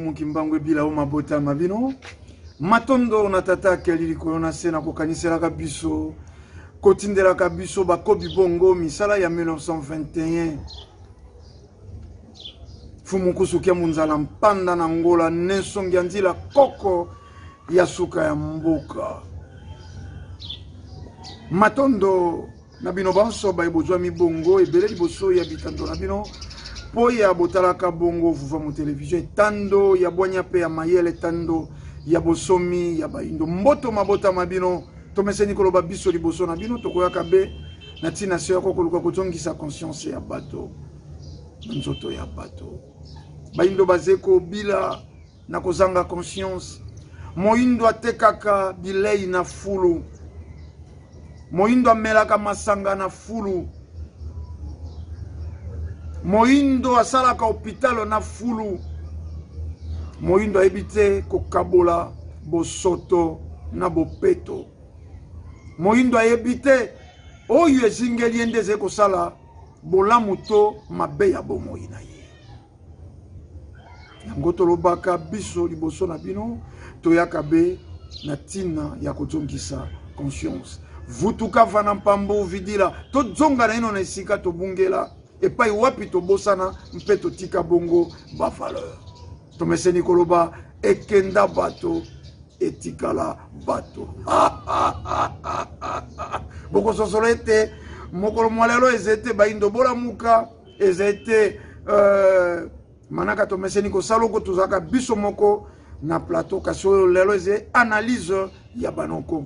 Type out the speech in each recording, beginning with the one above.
Mfumu Kimbangu ebila o mabota ma bino. Matondo na tata akeli likolo na se na kokaniselaka biso kotindelaka biso bakobi bongo misala ya 1921 Mfumu Kusu kia munzala mpanda na ngola nensongi ya nzila koko ya suka ya mboka. Matondo na bino banso baye bozwami bongo ebele liboso ya bitando na bino mpo ya botalaka bongo Vuvamu Television, etando ya bwanya mpe ya mayele, etando ya bosomi ya bayindo. Mboto mabota ma bino, tomeseni koloba biso liboso na bino, tokoyaka be na ntina se yako koluka kozongisa conscience ya bato na nzoto ya bato. Bayindo baze kobila na kozanga conscience. Moyindo atekaka bilei na fulu, moyindo amelaka masanga na fulu, moyindo asalaka hopitalo na fulu, moyindo ayebi te kokabola bosoto na bopeto, moyindo ayebi te oyo ezingeli ye nde ezali kosala bolamu to mabe ya bomoi na ye. Yango tolobaka biso liboso na bino, toyaka be na ntina ya kozongisa conscience. Vutuka vana mpambu vidila, tozonga naino na esika tobungela, epai wapi tobosana mpe totika bongo ba valeur. Tomeseni koloba ekenda bato etikala bato. Bokososola ete mokolo mwa lelo eza ete bayindo bolamuka, eza ete manaka tomeseni kosala oko tozalaka biso moko na plateau, kasi oyo lelo eza analyse ya banoko,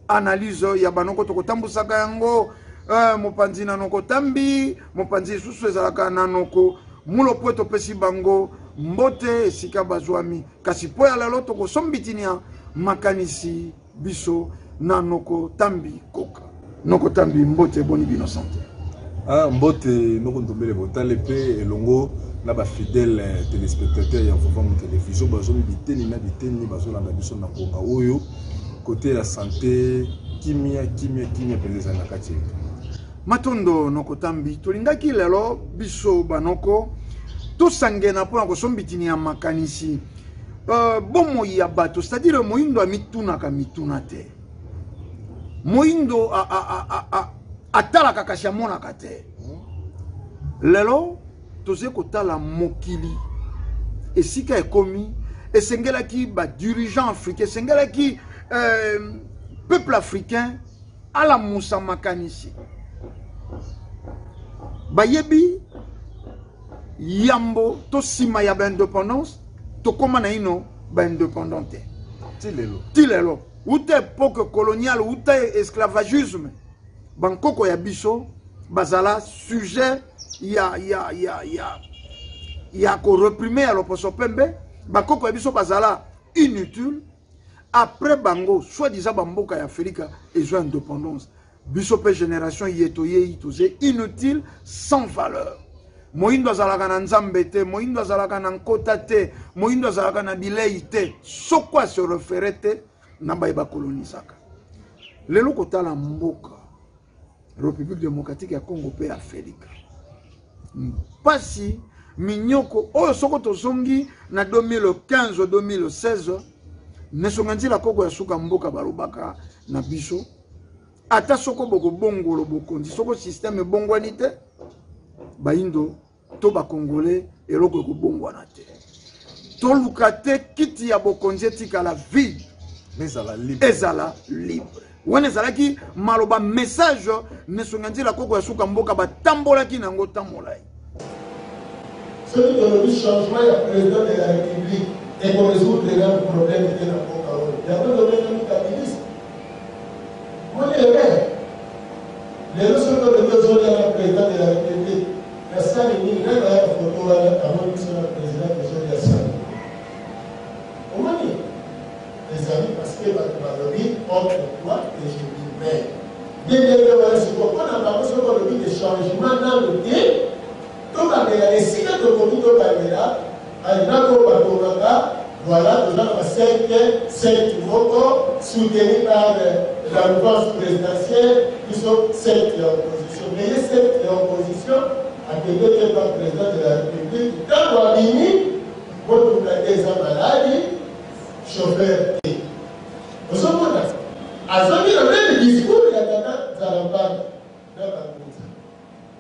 analyse ya banoko tokotambusaka yango mopanzi na noko tambi, mopanzi lisusu ezalaka na noko mulo po topesi bango mbote esika bazwami. Kasi po ya lelo tokosombitinia makanisi biso na noko tambi koka. Noko tambi mbote, boni bino sante? Mbote noko Ndombele Botale pe elongo na ba fidèle téléspectateurs ya Vuvamu Télévision bazomi biteni na biteni bazolanda biso na ngonga oyo côté ya santé kimia kimia kimia mpenza ezali na kati yetu. Matondo noko tambi, tolingaki lelo biso banoko tosangena mpona kosombitini ya makanisi bomoi ya bato, c'est-à-dire moyindo amitunaka mituna te, moyindo atalaka kasi amonaka te. Lelo toze kotala mokili esika ekomi, esengelaki ba dirigeant africain, esengelaki peuple africain alamusa makanisi. Bayebi yambo to nsima ya ba-indépendance tokóma na ino ba-indépendant te. Ti lelo. Ti lelo. Uta époque coloniale, uta esclavagisme, bankoko ya biso bazala sujet ya koreprime ya loposo pembe, bakoko ya biso bazala inutile. Après bango, soi-disant bamboka ya Afrika ezwa indépendance, biso pe génération yeto yei toze inutile, sans valeur. Moyindo azalaka na nzambe te, moyindo azalaka na nkota te, moyindo azalaka na bilei te, soko ase référé te na baye bakolonisaka. Lelo kotala mboka République démocratique ya Congo pe Afrika, mpasi minyoko oyo soko tozongi na 2015 2016 nesonga nzila koko ya suka mboka balobaka na biso, ata soko bokobongolo bokonzi, soko système ebongwani te, bayindo to bakongole eloko ekobongwana te. Toluka te kiti ya bokonzi etikala vide, ezala libre, ezala libre. Wana ezalaki maloba message nesonga nzela koko ya suka mboka batambolaki nango tambolai. Soki tolobi changement ya président de la République ekorésoudre nanu problème te na mboka oyo, yango tobengami kabiliste. Moni erreur lelo soki olobi ozolia na président de la République na sani nini, nani ayaka foto wana amoni biso na président tozolia sani? Omoni ezali parce que bato balobi entre toi et je dis mais ndenge wana sikoyo mpona bango soki olobi ke changement nanu te, tobandela esika tokoki tobandela ndako oyo batongaka. Voilà, toza na ba 5 5 moko soutenu par la mouvance présidentielle, biso 5 ya opposition. Mais ye 5 ya opposition akende te par président de la République ntango abimi. Motuka nde eza maladi, chauffeur te. Ozomona, azongi na meme discours ya tata Nzalambana na Bangunza.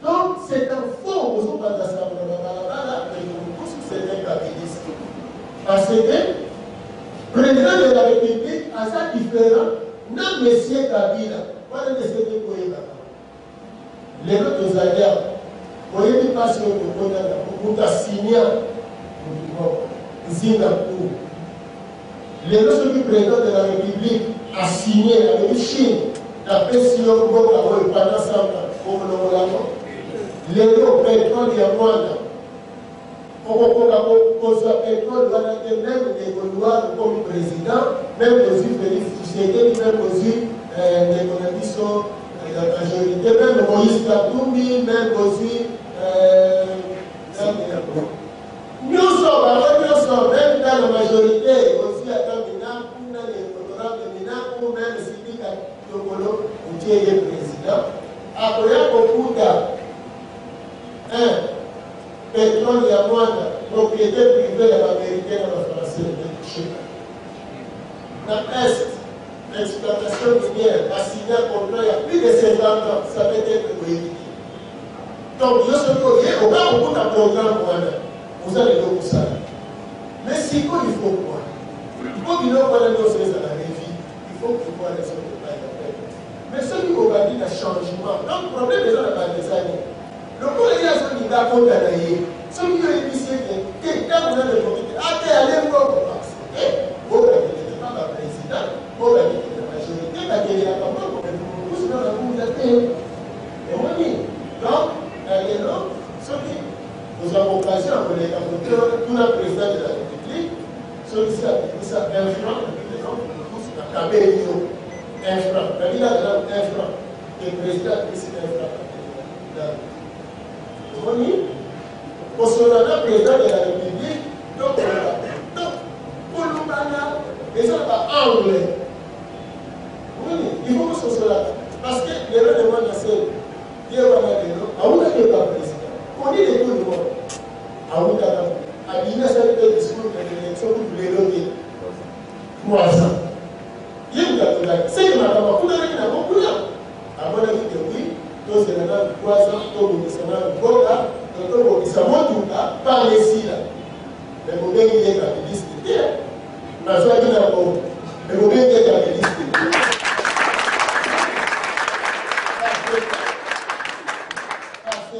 Donc c'est un faux, ozopanza sango na babalabala, ndeko Mokusu c'est un kabiliste. Parce que président de la République aza différent na monsieur Kabila. Wana nde soki koyebaka. Lelo tozali awa, boyebi mpasi oyo tokota na moto asinia motu moko Nzinga Nkuwu. Lelo soki président de la République asigne alobi Chine napesi yo mboka oyo pendant 100 ans, okolongola yango? Lelo pétrole ya Rwanda okokoka kozwa pétrole wana te, meme ndeko Luaru comme président, meme ozwi Félix Tshisekedi, meme ozwi ndeko na biso ya majorité, meme Moïse Katumbi, meme ozwi nyonso, bango nyonso, meme dans la majorité ozwi ata Minaku na honorable Minaku, meme Sidika Tokolo, otie ye président, akoya kokuta un pétrole ya Rwanda, propriété privée ya ba-Américain na ba-Français, etouche na Est, exploitation minière, basigna contrat ya plus de 50 ans, ça peut être koyebi te. Donc yo soki oye oka kokuta programme wana, oza lelo kosala. Mais sikoyo il faut quoi? Mpo biloko wana nyonso ezala revi, il faut pouvoir esoki epai ya peuple. Mais soki bobandi na changement, donc problème eza na bato eza nini? Lokola ye azolinga akota na ye, soki yo oyebisi ete te ntango nano ekoki te, ate ale mbongo, parce que oyo bakendeke pa baprésident, oyo bakendeke na majorité bakelelaka mbongo, mais mokusu na bakunza te. Omoni? Donc na lelo soki ozwaka occasion ya koleka kote wana, tuna président de la République soki si abimisa un franc, abimi non, mokusu nakabeli yo un franc, nabinaka nano un franc te, président abimisi un franc. Omoni kosolola na président de la République to koloba to kolobana eza na baangle. Omoni, il faut kososolaka parce que lelo ne mwana se ye wana lelo awutaki epa président koni de tout le monde awutaka abimi asali mpe discours na élection kutu lelo te 3 ans ye moto atondaki seke makambo akutanaki nango kuna. Amonaki que oui, tozela nanu 3 ans, tobongisa nanu mboka, to tobongisa motuka, par esila. Mais bobengi ye kabiliste te. Nazwaki na mbongo, mais bobengi ye kabiliste te. Parce que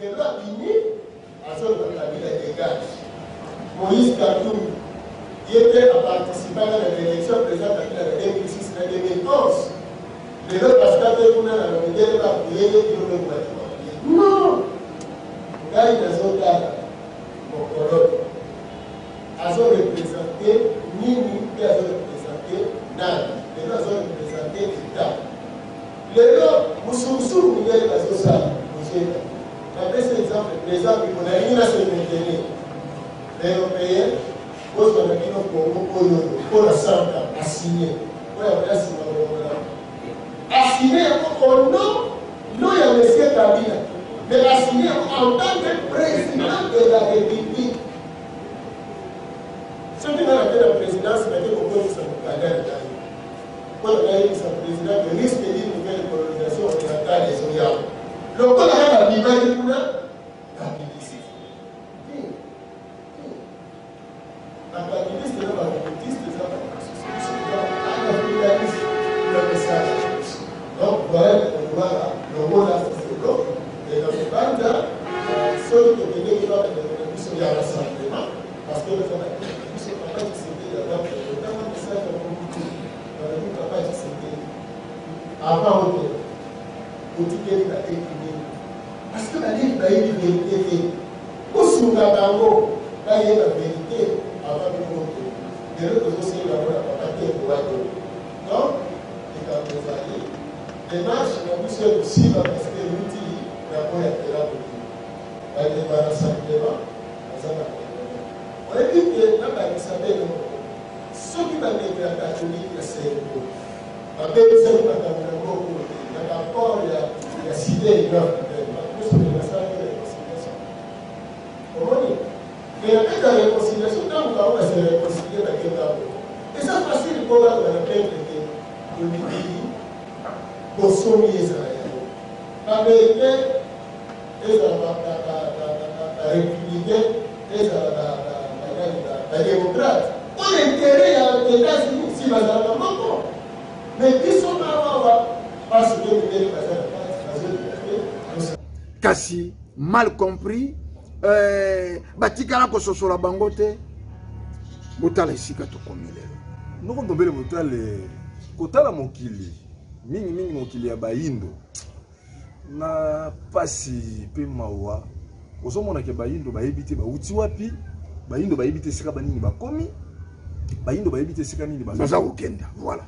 lelo abimi, azoloba Kabila dégage. Moïse Katumbi, ye mpe aparticipaka na baélection président Kabila na 2006 na 2011. Lelo Pascal mpe kuna na bamindele bakuye ye bino mpe bobaki bakuye. Non! Ngai nazotala mokolo azo représente nini mpe azo représente nani. Lelo azo représente État. Lelo musumusuru mindele bazosala bozoyeba. Napesi exemple président Biko nalingi na se maintenir. Européen bozwa na bino Congo oyo mpo na 100 ans asigne oyo akoya nsima kolongola asigne yango au nom non ya monsieur Kabila mais asigne yango en tant que président de la République. Soki nga nake na présidence nake kokotisa mokanda na ngai mpo na nayebisa président que risque d'une nouvelle colonisation orientale ezoya lokola kaka babimaki kuna kabiliste. Bakabiliste na bakobutiste eza bamosusu, biso toza panafricaniste na message na biso. Donc voilà ndeko longola sosolo na kobanda soki tokendeki kaka ndeko na biso ya rassemblement, parce que baza bandeko na biso. Papa Tshisekedi aza kotanga message ya Mobutu, balobi papa Tshisekedi avant okende otikeli baleki nini, parce que baleki bayebi verité te, kosunga bango bayeba verité avant bino bokende. Lelo tozosenga yango na papa te kowato. Donc likambo ezali démarche na biso ekosimba parce que euti na oyo akela mokili. Bandeko ya rassemblement baza bakongole, oyebi ke nabakisa mpe eloko, soki bandeko ya katolike ya CENCO babebisaki makambo na moko te na baaccord ya cité Edouard bato nyonso basalaki réconciliation. Omoni, mais na kati ya réconciliation Eza facile mpo baloba na peuple ke tolingi bonsomi ezala ya yo. Ba Americains ezala ba ba ba ba ba ba republicains ezala ba ba ba nani ba ba democrates mpo na interet ya Etats-Unis si bazalaka moko mais biso awa parce que mindele baza na kati bazolinga te. Kasi mal compris eh, batikala kososola bango te. Botala esika tokomi lelo. Noko Ndombele, botale kotala mokili mingi mingi mokili ya bayindo na pasi pe mawa, ozomona ke bayindo bayebi te bawuti wapi, bayindo bayebi te esika banini bakomi, bayindo bayebi te esika nini baza kokenda. Voilà.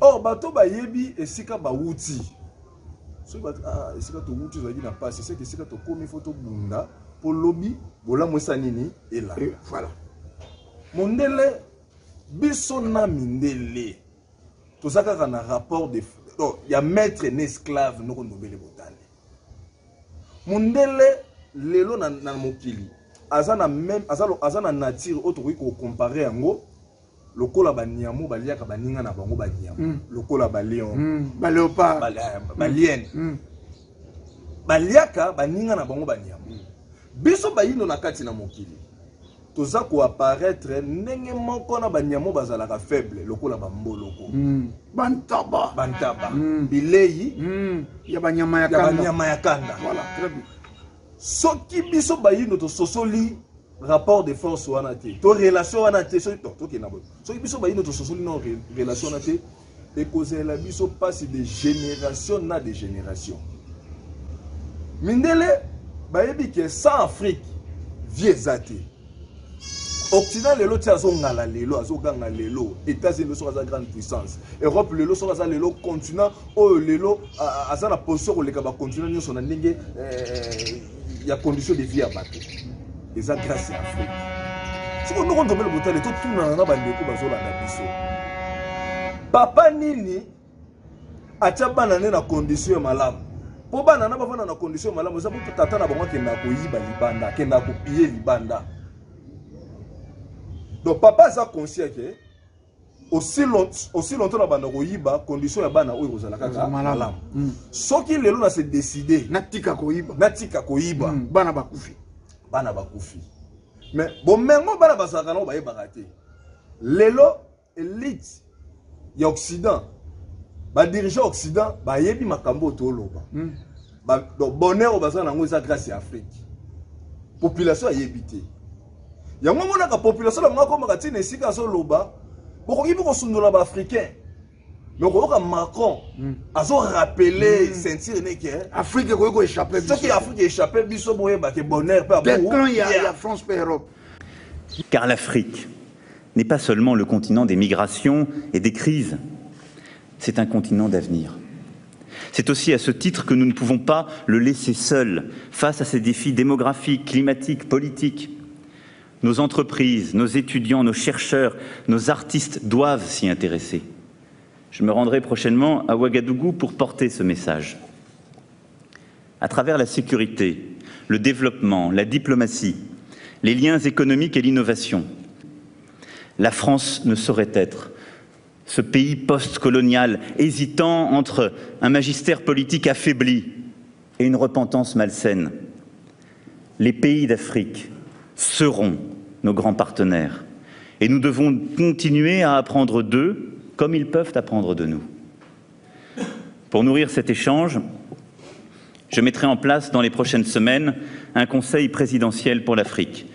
Or bato bayebi esika bawuti, soki bato ah, esika towuti ezalaki na pasi, seke esika tokomi fo tobunda po lobi bolamu esa nini elanda. Eh, voilà. Mondele biso na mindele toza kaka na rapport de oh, ya maître na esclave. Noko Ndombele botale, mondele lelo na, na mokili aza na même aza, aza na nature oyo tokoki kocompare yango lokola baniamo baliaka baninga na bango baniamo lokola balion, baleopard, baliene baliaka baninga na bango baniamo. Biso bayindo na kati na mokili toza koapparaître ndenge moko na banyamo bazalaka faible lokola bamboloko, bantaba, bantaba, bilei ya banyama ya ya kanda. Banyama ya kanda. Voilà, très bien. Soki biso bayindo tososoli rapport de force wana te, to relation wana te, soki tokenda boye, soki biso bayindo tososoli na relation wana te, ekozela biso mpasi de génération na de génération. Mindele bayebi ke sans Afrique vie eza te. Occident lelo ti azongala lelo, azoganga lelo. États-Unis lelo soki aza grande puissance, Europe lelo soki aza lelo continent oyo lelo aza na position koleka bacontinent nyonso na ndenge ya condition de vie ya bato, eza grâce ya Afrique. Soki ndoko Ndombele botale, totunana na bandeko bazolanda biso: papa nini atia bana ne na condition ya malamu? Mpo bana na bavanda na condition ya malamu, eza po tata na bango akendaka koyiba libanda, akendaka kopie libanda. Donc papa aza conscient ke aussi longtemps na banda koyiba, condition ya bana oyo ekozala kaka malamu. Soki lelo na se décide natika koyiba, natika koyiba, bana bakufi. Bana bakufi. Mais bomengo bana bazalaka nango, bayebaka te. Lelo élite ya Occident, badirigeant Occident bayebi makambo oyo toloba. Donc bonheur oyo baza nango eza grâce ya Afrique. Population ayebi te yango. Omonaka population na bango akomaka ntina esika azoloba bokoki mpe kosundola baafricain, mais okoyoka Macron azorappeler ceinture neke Afrique ekoki koéchappe. Soki Afrique échappe biso, boyebake bonheur mpe déclin ya France mpe Europe. Car l'Afrique n'est pas seulement le continent des migrations et des crises, c'est un continent d'avenir. C'est aussi à ce titre que nous ne pouvons pas le laisser seul face à ces défis démographiques, climatiques, politiques. Nos entreprises, nos étudiants, nos chercheurs, nos artistes doivent s'y intéresser. Je me rendrai prochainement à Ouagadougou pour porter ce message. À travers la sécurité, le développement, la diplomatie, les liens économiques et l'innovation, la France ne saurait être ce pays post-colonial hésitant entre un magistère politique affaibli et une repentance malsaine. Les pays d'Afrique seront nos grands partenaires et nous devons continuer à apprendre d'eux comme ils peuvent apprendre de nous. Pour nourrir cet échange, je mettrai en place dans les prochaines semaines un conseil présidentiel pour l'Afrique,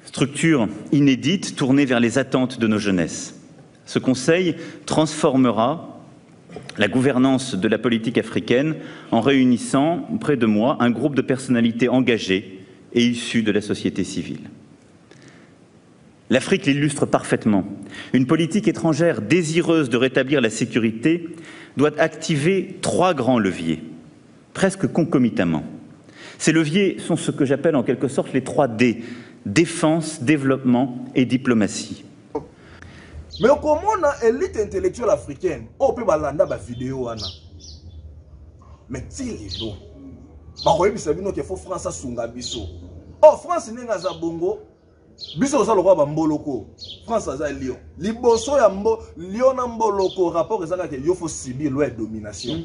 structure inédite tournée vers les attentes de nos jeunesses. Ce conseil transformera la gouvernance de la politique africaine en réunissant près de moi un groupe de personnalités engagées et issues de la société civile. L'Afrique l'illustre parfaitement. Une politique étrangère désireuse de rétablir la sécurité doit activer trois grands leviers, presque concomitamment. Ces leviers sont ce que j'appelle en quelque sorte les trois D: défense, développement et diplomatie. Mais okomona élite intellectuelle africaine oyo mpe balanda bavideo wana, mais ti lelo bakoyebisa bino ke fo France asunga biso. Or France ndenge aza bongo. Biso toza lokola bamboloko. France aza lion. Liboso ya mbo, lion na mboloko, rapport eza kaka yo faut subir loi ya domination.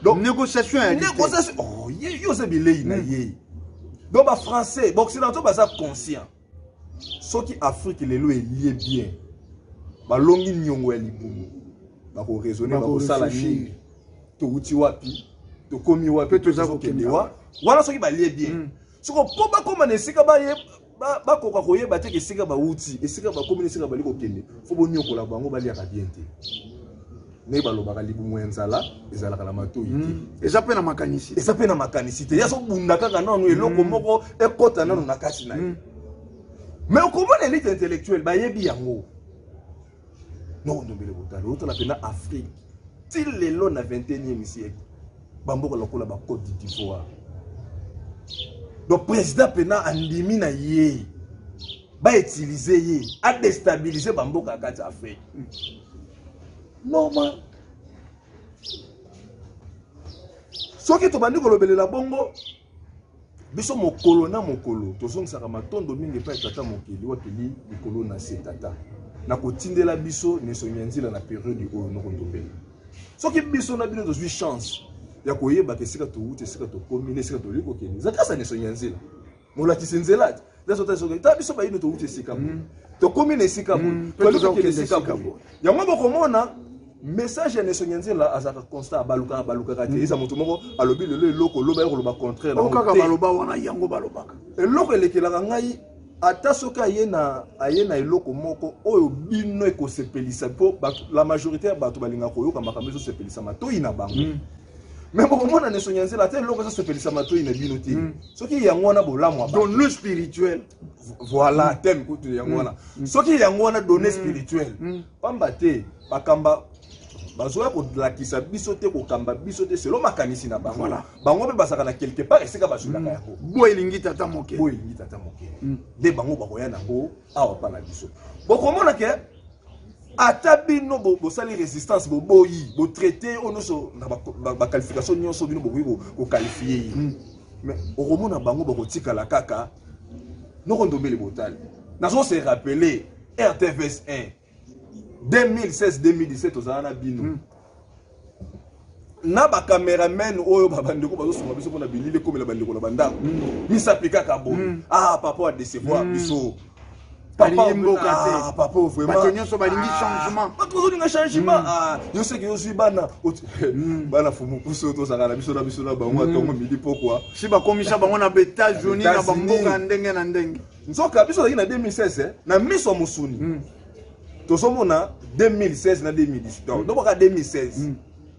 Donc négociation ya négociation. Oh, ye yo oza bilei na ye. Donc ba français, ba occidentaux baza conscient. Soki Afrique lelo elie bien, balongi niongo ya libumu, bako raisonner, bakosala nini? Towuti wapi? Tokomi wapi? Toza kokende wa? Wana soki balie bien. Soko po bakoma na esika baye bakoka koyeba te esika bawuti, esika bakomi na esika bali kokende, fo boniokola bango baliaka bien te. Ndenge balobaka libumu ya nzala ezalaka na matoyi te. Eza pe na makanisi. Eza pe na makanisi te. Ya so bunda kaka nanu eloko moko ekota nanu na kati na ye. Mais okomona élite intellectuelle bayebi yango. Noko Ndombele botala, otala pena Afrique. Ti lelo na 21e siècle. Bamboka lokola ba Côte d'Ivoire. Donc président pena andimi na ye. Ba utiliser ye, a déstabiliser bamboka kati Afrique. Normal. Soki tobandi kolobelela bongo, biso mokolo na mokolo tozongisaka matondo mingi epai tata mokili wakeli likolo na se tata na kotindela biso nesongi ya nzila na periode oyo noko Ndombele. Soki biso na bino tozwi chance ya koyebaka esika towuti, esika tokomi na esika toli kokende, eza kasa nesongi ya nzila. Molakisi nzela te. Eza sota soki ta biso bayino towuti esika boye. Tokomi na esika boye. Toli kokende esika boye. Yango bokomona message ya nesongi ya nzela azalaka constant, abalukaka, balukaka te. Eza moto moko alobi lelo eloko, loba ye koloba contraire na Oyo kaka te. baloba wana yango balobaka. Eloko elekelaka ngai ata soki aye na eloko moko oyo bino ekosepelisa po bato, la majorité ya bato balingaka koyoka makambo ezosepelisa matoyi na bango. Mais bokomona nesongi ya nzela ata eloko ezosepelisa matoyi na bino te. Soki yango wana bolamu ya bato. Donne spirituel. Voilà, thème kutu yango wana. Soki yango wana donne spirituel. Pamba te bakamba bazoya kolakisa biso te, kokamba biso te selon makanisi na bango. Bango mpe bazalaka na quelque part esika bazwelaka yango. Bo elingi tata moke. Bo elingi tata moke. Nde bango bakoya nango awa pa na biso. Bokomona ke ata bino bosali résistance, boboyi, botraité oyo nyonso na ba qualification nyonso bino bokoki koqualifie ye. Mais okomona bango bakotikala kaka noko Ndombele botali. Nazo se rappeler RTVS 1 2016 2017 tozala na bino. Na ba cameraman oyo ba bandeko bazosunga biso mpona bilili ekomela bandeko na bandako. Misapi kaka boye. Ah, papa a décevoir biso. Papa, Balingi mboka te. Ah, papa, vraiment. Bato nyonso balingi changement. Bato bazolinga changement. Ah, yo seke yo zwi bana. Bana fumu kuso tozalaka na biso na biso na bango atongo midi pokwa. Si bakomisa bango na ba États-Unis, na États-Unis. bamboka ndenge na ndenge. Nzoka biso tozalaki na 2016, na miso ya mosuni. Tozomona 2016 na 2017. Donc, donc, 2016.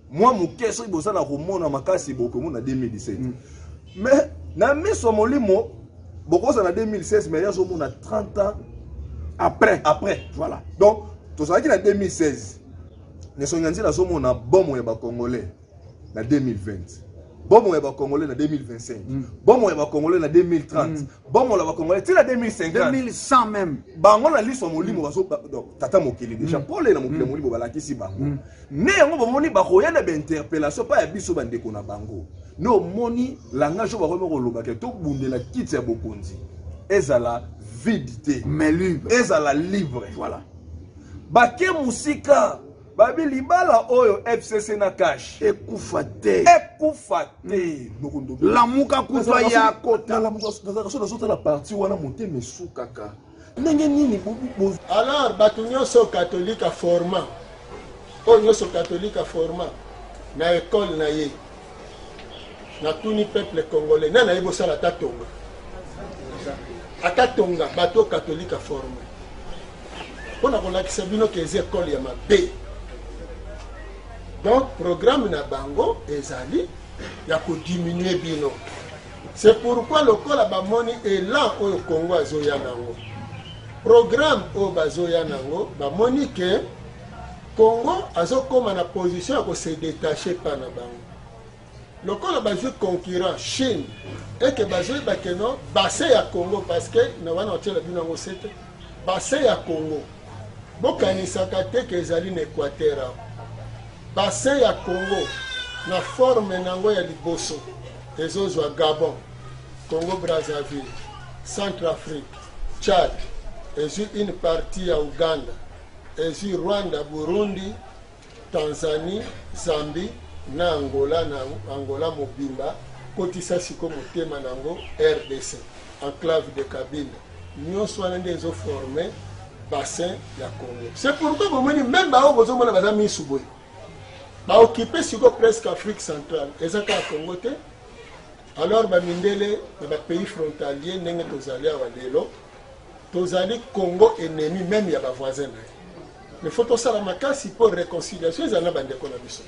Moi, moke soki bozala komona makasi bokomona 2017. Mais na miso ya molimo bokoza na 2016, mais yazomona 30 ans après. Après. Voilà. Donc, tozalaki na 2016. Nesongi ya nzela azomona bomo ya ba Congolais na 2020. Bomo ya ba Congolais na 2025. Bomo ya ba Congolais na 2030. Bomo ya ba Congolais ti na 2050. 2100 même. Bango na liso ya molimo bazo, ba, donc, tata mokili déjà, pole na mokili ya molimo balakisi bango. Ne yango bomoni bakoya na ba interpellation pa ya biso bandeko na bango. Ne omoni langage oyo bakomi koloba ke tobundela kiti ya bokonzi. Ezala vide te. Mais libre. Ezala libre. Voilà. Bake musika babi libala oyo FCC na cash. Ekufa te. Ekufa te. Noko ndobi. Lamuka kufa ya kota. Lamuka, nazalaka so nazotala parti wana motema esukaka. Ndenge nini bo, bo, Alors bato nyonso catholique a format. Oyo nyonso catholique a format na école na ye. Natuni peuple congolais, nani ayebi osala ata tonga? Ata tonga bato catholique a format. Mpona kolakisa bino ke eza école ya mabe. Donc programme na bango ezali ya kodiminuer bino. C'est pourquoi lokola bamoni élan oyo Congo azoya nango, programme oyo bazoya nango, bamoni ke Congo azokoma na position ya kose détacher pa na bango. Lokola bazwi concurrent Chine et que bazoyeba ke non bassin ya Congo, parce que na wana otiela bino yango sete bassin ya Congo, bokanisaka te ke ezali na Équateur awa. Bassin ya Congo na forme nango ya liboso ezozwa Gabon, Congo Brazzaville, Centrafrique, Tchad, ezwi une partie ya Ouganda, ezwi Rwanda, Burundi, Tanzanie, Zambie na Angola na Angola mobimba, kotisa siko motema na yango rdc, enclave de Cabinda, nionso wana nde ezo former bassin ya Congo. C'est pourquoi bomoni meme ba oyo bozomona baza misu boye ba occuper siko presque Afrique centrale, eza kaka Congo te. Alors ba mindele na ba pays frontaliers ndenge tozali awa lelo, tozali Congo ennemi meme ya ba voisins na ye. Mais faut tosala makasi po reconciliation ezala na ba ndeko na biso.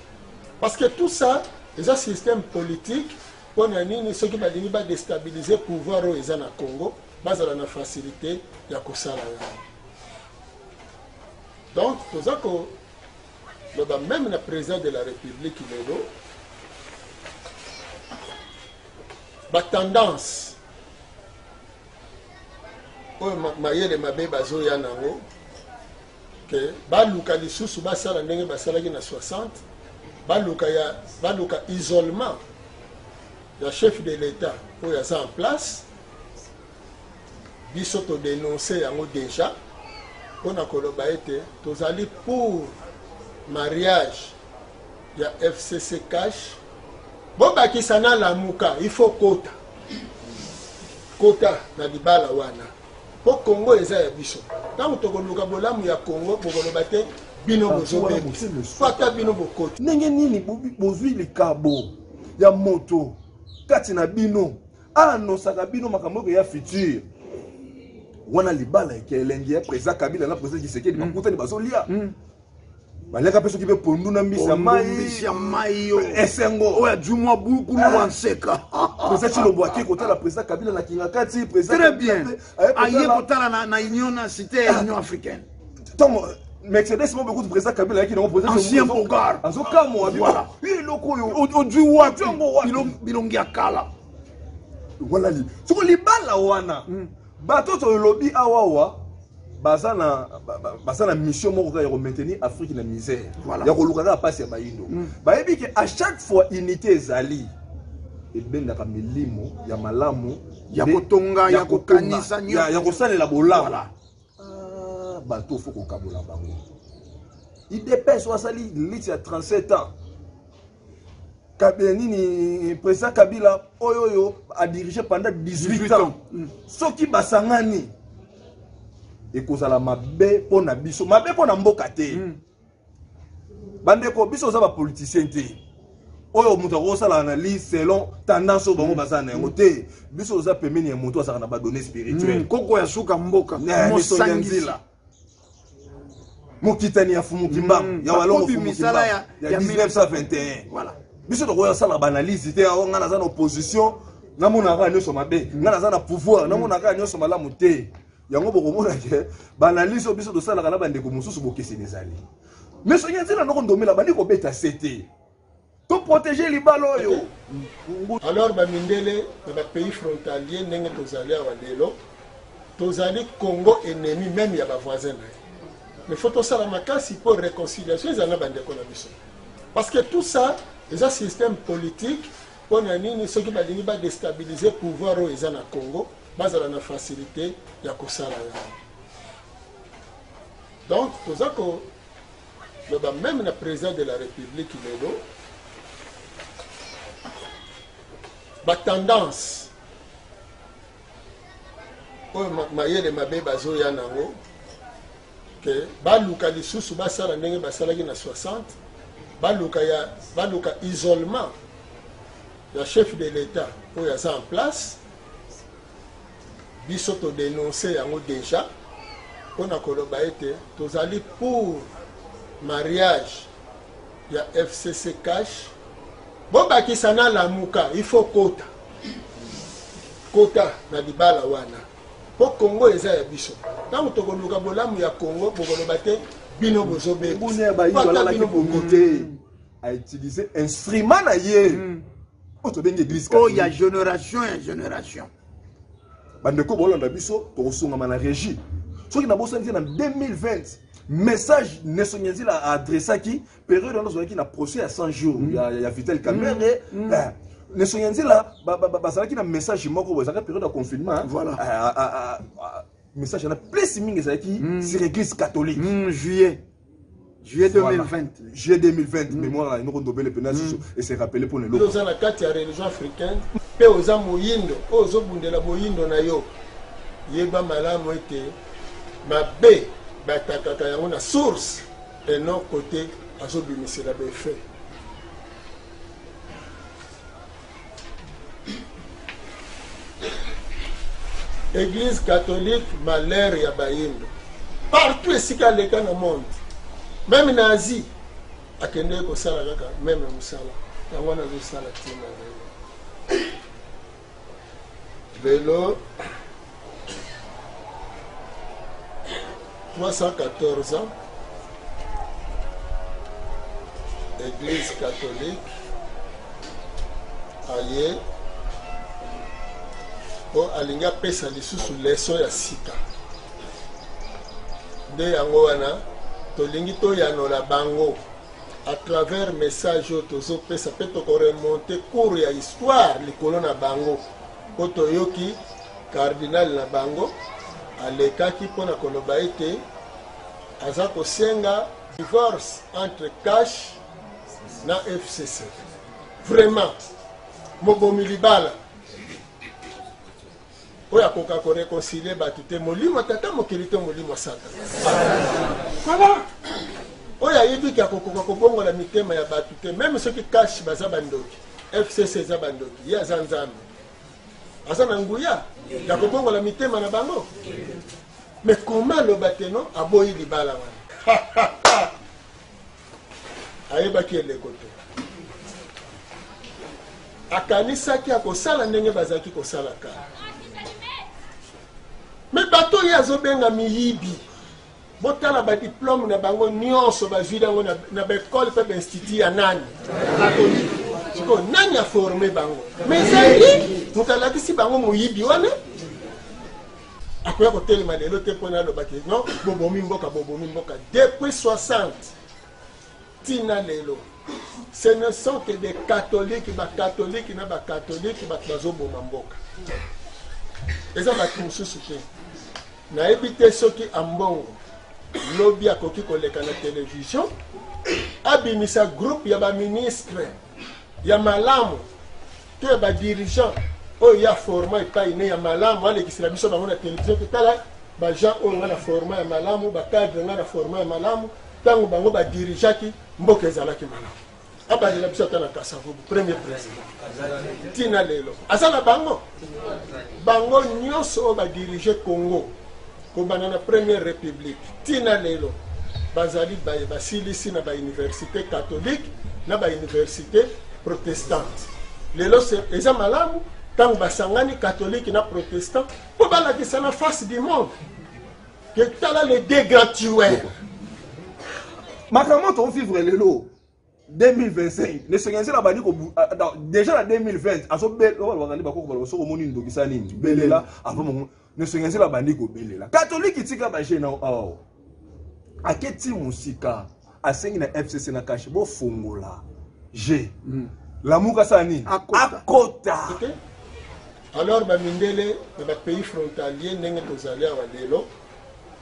Parce que tout ça eza système politique po na nini soki balingi ba destabiliser pouvoir oyo eza na Congo bazala na facilité ya kosala yango. Donc toza ko loba meme na président de la République lelo ba tendance oyo mayele mabe bazoya nango ke baluka lisusu basala ndenge basalaki na 60 baluka ya baluka isolement ya chef de l'etat oyo aza en place biso todenonce yango deja mpo na koloba ete tozali pour mariage ya fcc cash bobakisa na lamuka il faut kota kota na libala wana po Congo eza ya biso tango tokoluka bolamu ya Congo bokoloba te bino bozobebisa po ata bino bokoti. Ndenge nini bozwi likabo ya moto kati na bino aanonsaka bino makambo oyo ya futur wana libala eke elengi ya président Kabila na président Tshisekedi bakutani bazolia baliaka mpe soki mpe pondu na mbisi ya mai mbisi ya mai yo esengo oyo ajwi mwa bukulu wa nseka président Tshilombo ake kotala président Kabila na Kingakati président très bien aye kotala na, na union na cité ya union africaine ntango Mercedes moko kutu président Kabila ayaki nango président ancien Bogart azokamwa voilà eloko oyo ojwi wapi bilongi ya kala wana soko libala wana bato tolobi awawa baza na baza na mission moko kaka ya komaintenir Afrique na misère voilà. ya koluka kaka mpasi ya bayindo bayebi ke à chaque fois unité ezali ebendaka milimo ya malamu ya kotonga ya kokanisa ya kosalela bolamu voilà. Ah, bato fo kokabola bango idps oyo asali liti ya 37 ans Kabila nini président Kabila oyo oyo a dirigé pendant 18 ans soki basangani ekozala mabe mpo na biso mabe mpo na mboka te bandeko biso oza bapoliticien te oyo moto akosala analyse selon tendance oyo bango baza na yango te biso oza pembeni ya moto azalaka na badonnées spirituelles koko ya suka mboka mosangisi mokitani ya Fumu Kimbangu ya Walongo Fumu Kimbangu ya 1921 voilà. Biso tokoya sala ba analyse te awo nga naza na opposition namonaka kaka nyonso mabe nga naza na pouvoir namonaka kaka nyonso malamu te yango bokomona ke baanalyse oyo biso tosalaka na bandeko mosusu bokeseni ezali mais soki nzela noko ndomela bandi kobeta se te toprotege libala oyo. Alors bamindele na bapays frontalier ndenge tozali awa lelo tozali Congo ennemi meme ya bavoisin na ye mais faut tosala makasi mpo réconciliation ezala na bandeko na biso parce que tout ça eza système politique mpo na nini soki balingi badestabiliser pouvoir oyo eza na Congo bazala na facilité ya kosala yango. Donc toza koloba meme na président de la République lelo batendance oyo mayele mabe bazoya nango ke baluka lisusu basala ndenge basalaki na 60 baluka ya baluka isolement ya chef de l'etat oyo aza en place biso todenonce yango deja mpo na koloba ete tozali pour mariage ya fcc cash bobakisa na lamuka il faut kota kota na libala wana mpo Congo eza ya biso ntango tokoluka bolamu ya Congo bokoloba te bino bozobebisa ata bino bokoti autiliser instrument na ye oyo tobengi église oyo ya génération ya génération. Bandeko bolanda biso tokosungama na régie soki nabosani te na 2020 message Nelson Nzila aadressaki période wana ozalaki na procès ya 100 jours ya Vital Kamerhe. Nelson Nzila bazalaki na message moko boye ezalaki période ya confinement. Voilà. Message wana plus mingi ezalaki sur église catholique. Juillet. Juillet 2020. Juillet 2020, mémoire ya Noko Ndombele mpena susu et se rappeler mpona eloko. Oza na kati ya religion africaine mpe oza moyindo oyo ozobundela boyindo na yo, yeba malamu ete mabe batakaka yango na source et non côté azobimisela ba effet. Église catholique, malheur ya bayindo partout esika aleka na monde, même na Asie akendeki kosala kaka même mosala yango wana azosala ntina lelo. Lelo 314 ans église catholique aye mpo alingi apesa lisusu leson ya sika. Nde yango wana tolingi toyanola bango à travers message oyo tozopesa, mpe tokoremonte cours ya histoire likolo na bango, mpo toyoki cardinal na bango alekaki mpona koloba ete aza kosenga divorce entre CACH na FCC. Vraiment mobomi libala oyo akoka koreconcilie bato te, molimo tata mokili te, molimo Satana. Voilà, oyo ayebi ke akokoka kobongola mitema ya bato te, même soki CACH baza bandoki, FCC eza bandoki, ye aza Nzambe, aza na nguya ya kobongola mitema na bango. Mais comment aloba te no aboyi libala wana? Ayebaki eleko te, akanisaki akosala ndenge bazalaki kosala kala. Me bato oyo azobenga miyibi, botala badiplome na bango nyonso bazwi yango na baekole mpe bainstitut ya nani? Catholique. Sikoyo nani aforme bango? Me ezali moto alakisi bango moyibi wana akoya kotelema lelo te mpona alobaki non, bobomi mboka, bobomi mboka. Depuis 60 tina lelo, ce ne sont que des catholiques, bacatholique na bacatholique bato bazoboma mboka, eza bato mosusu te. Nayebi te soki Ambongo lobi akoki koleka na télévision abimisa groupe ya baministre ya malamu to ya badirigeant oyo ya forma epai ne ya malamu, alekisela biso bango na télévision te: tala bagens oyo nga na forma ya malamu, bacadre nga na forma ya malamu, ntango bango badirigeaki mboka ezalaki malamu. Abandela biso ata na Kasavubu, premier président, ntina lelo aza na bango. Bango nyonso oyo badirige Congo kobanda na première république ntina lelo bazali baye basilisi na bauniversité catholique na bauniversité protestante. Lelo eza malamu ntango basangani catholique na protestant mpo balakisa na face du monde ke tala les deux grands tueurs. Makambo tovivre lelo 2025, ne sengenzela abandi déjà na 2020 azobelobakandi bakoko baloba soki omoni ndokisa nini belela avant mongo. Ne sengenzela abandi kobelela catholique tika bajeune awa, aketi mosika, asengi na FCC na CACH bofongola g Lamuka asala nini? Akota. Ok, alors bamindele na bapays frontalier, ndenge tozali awa lelo,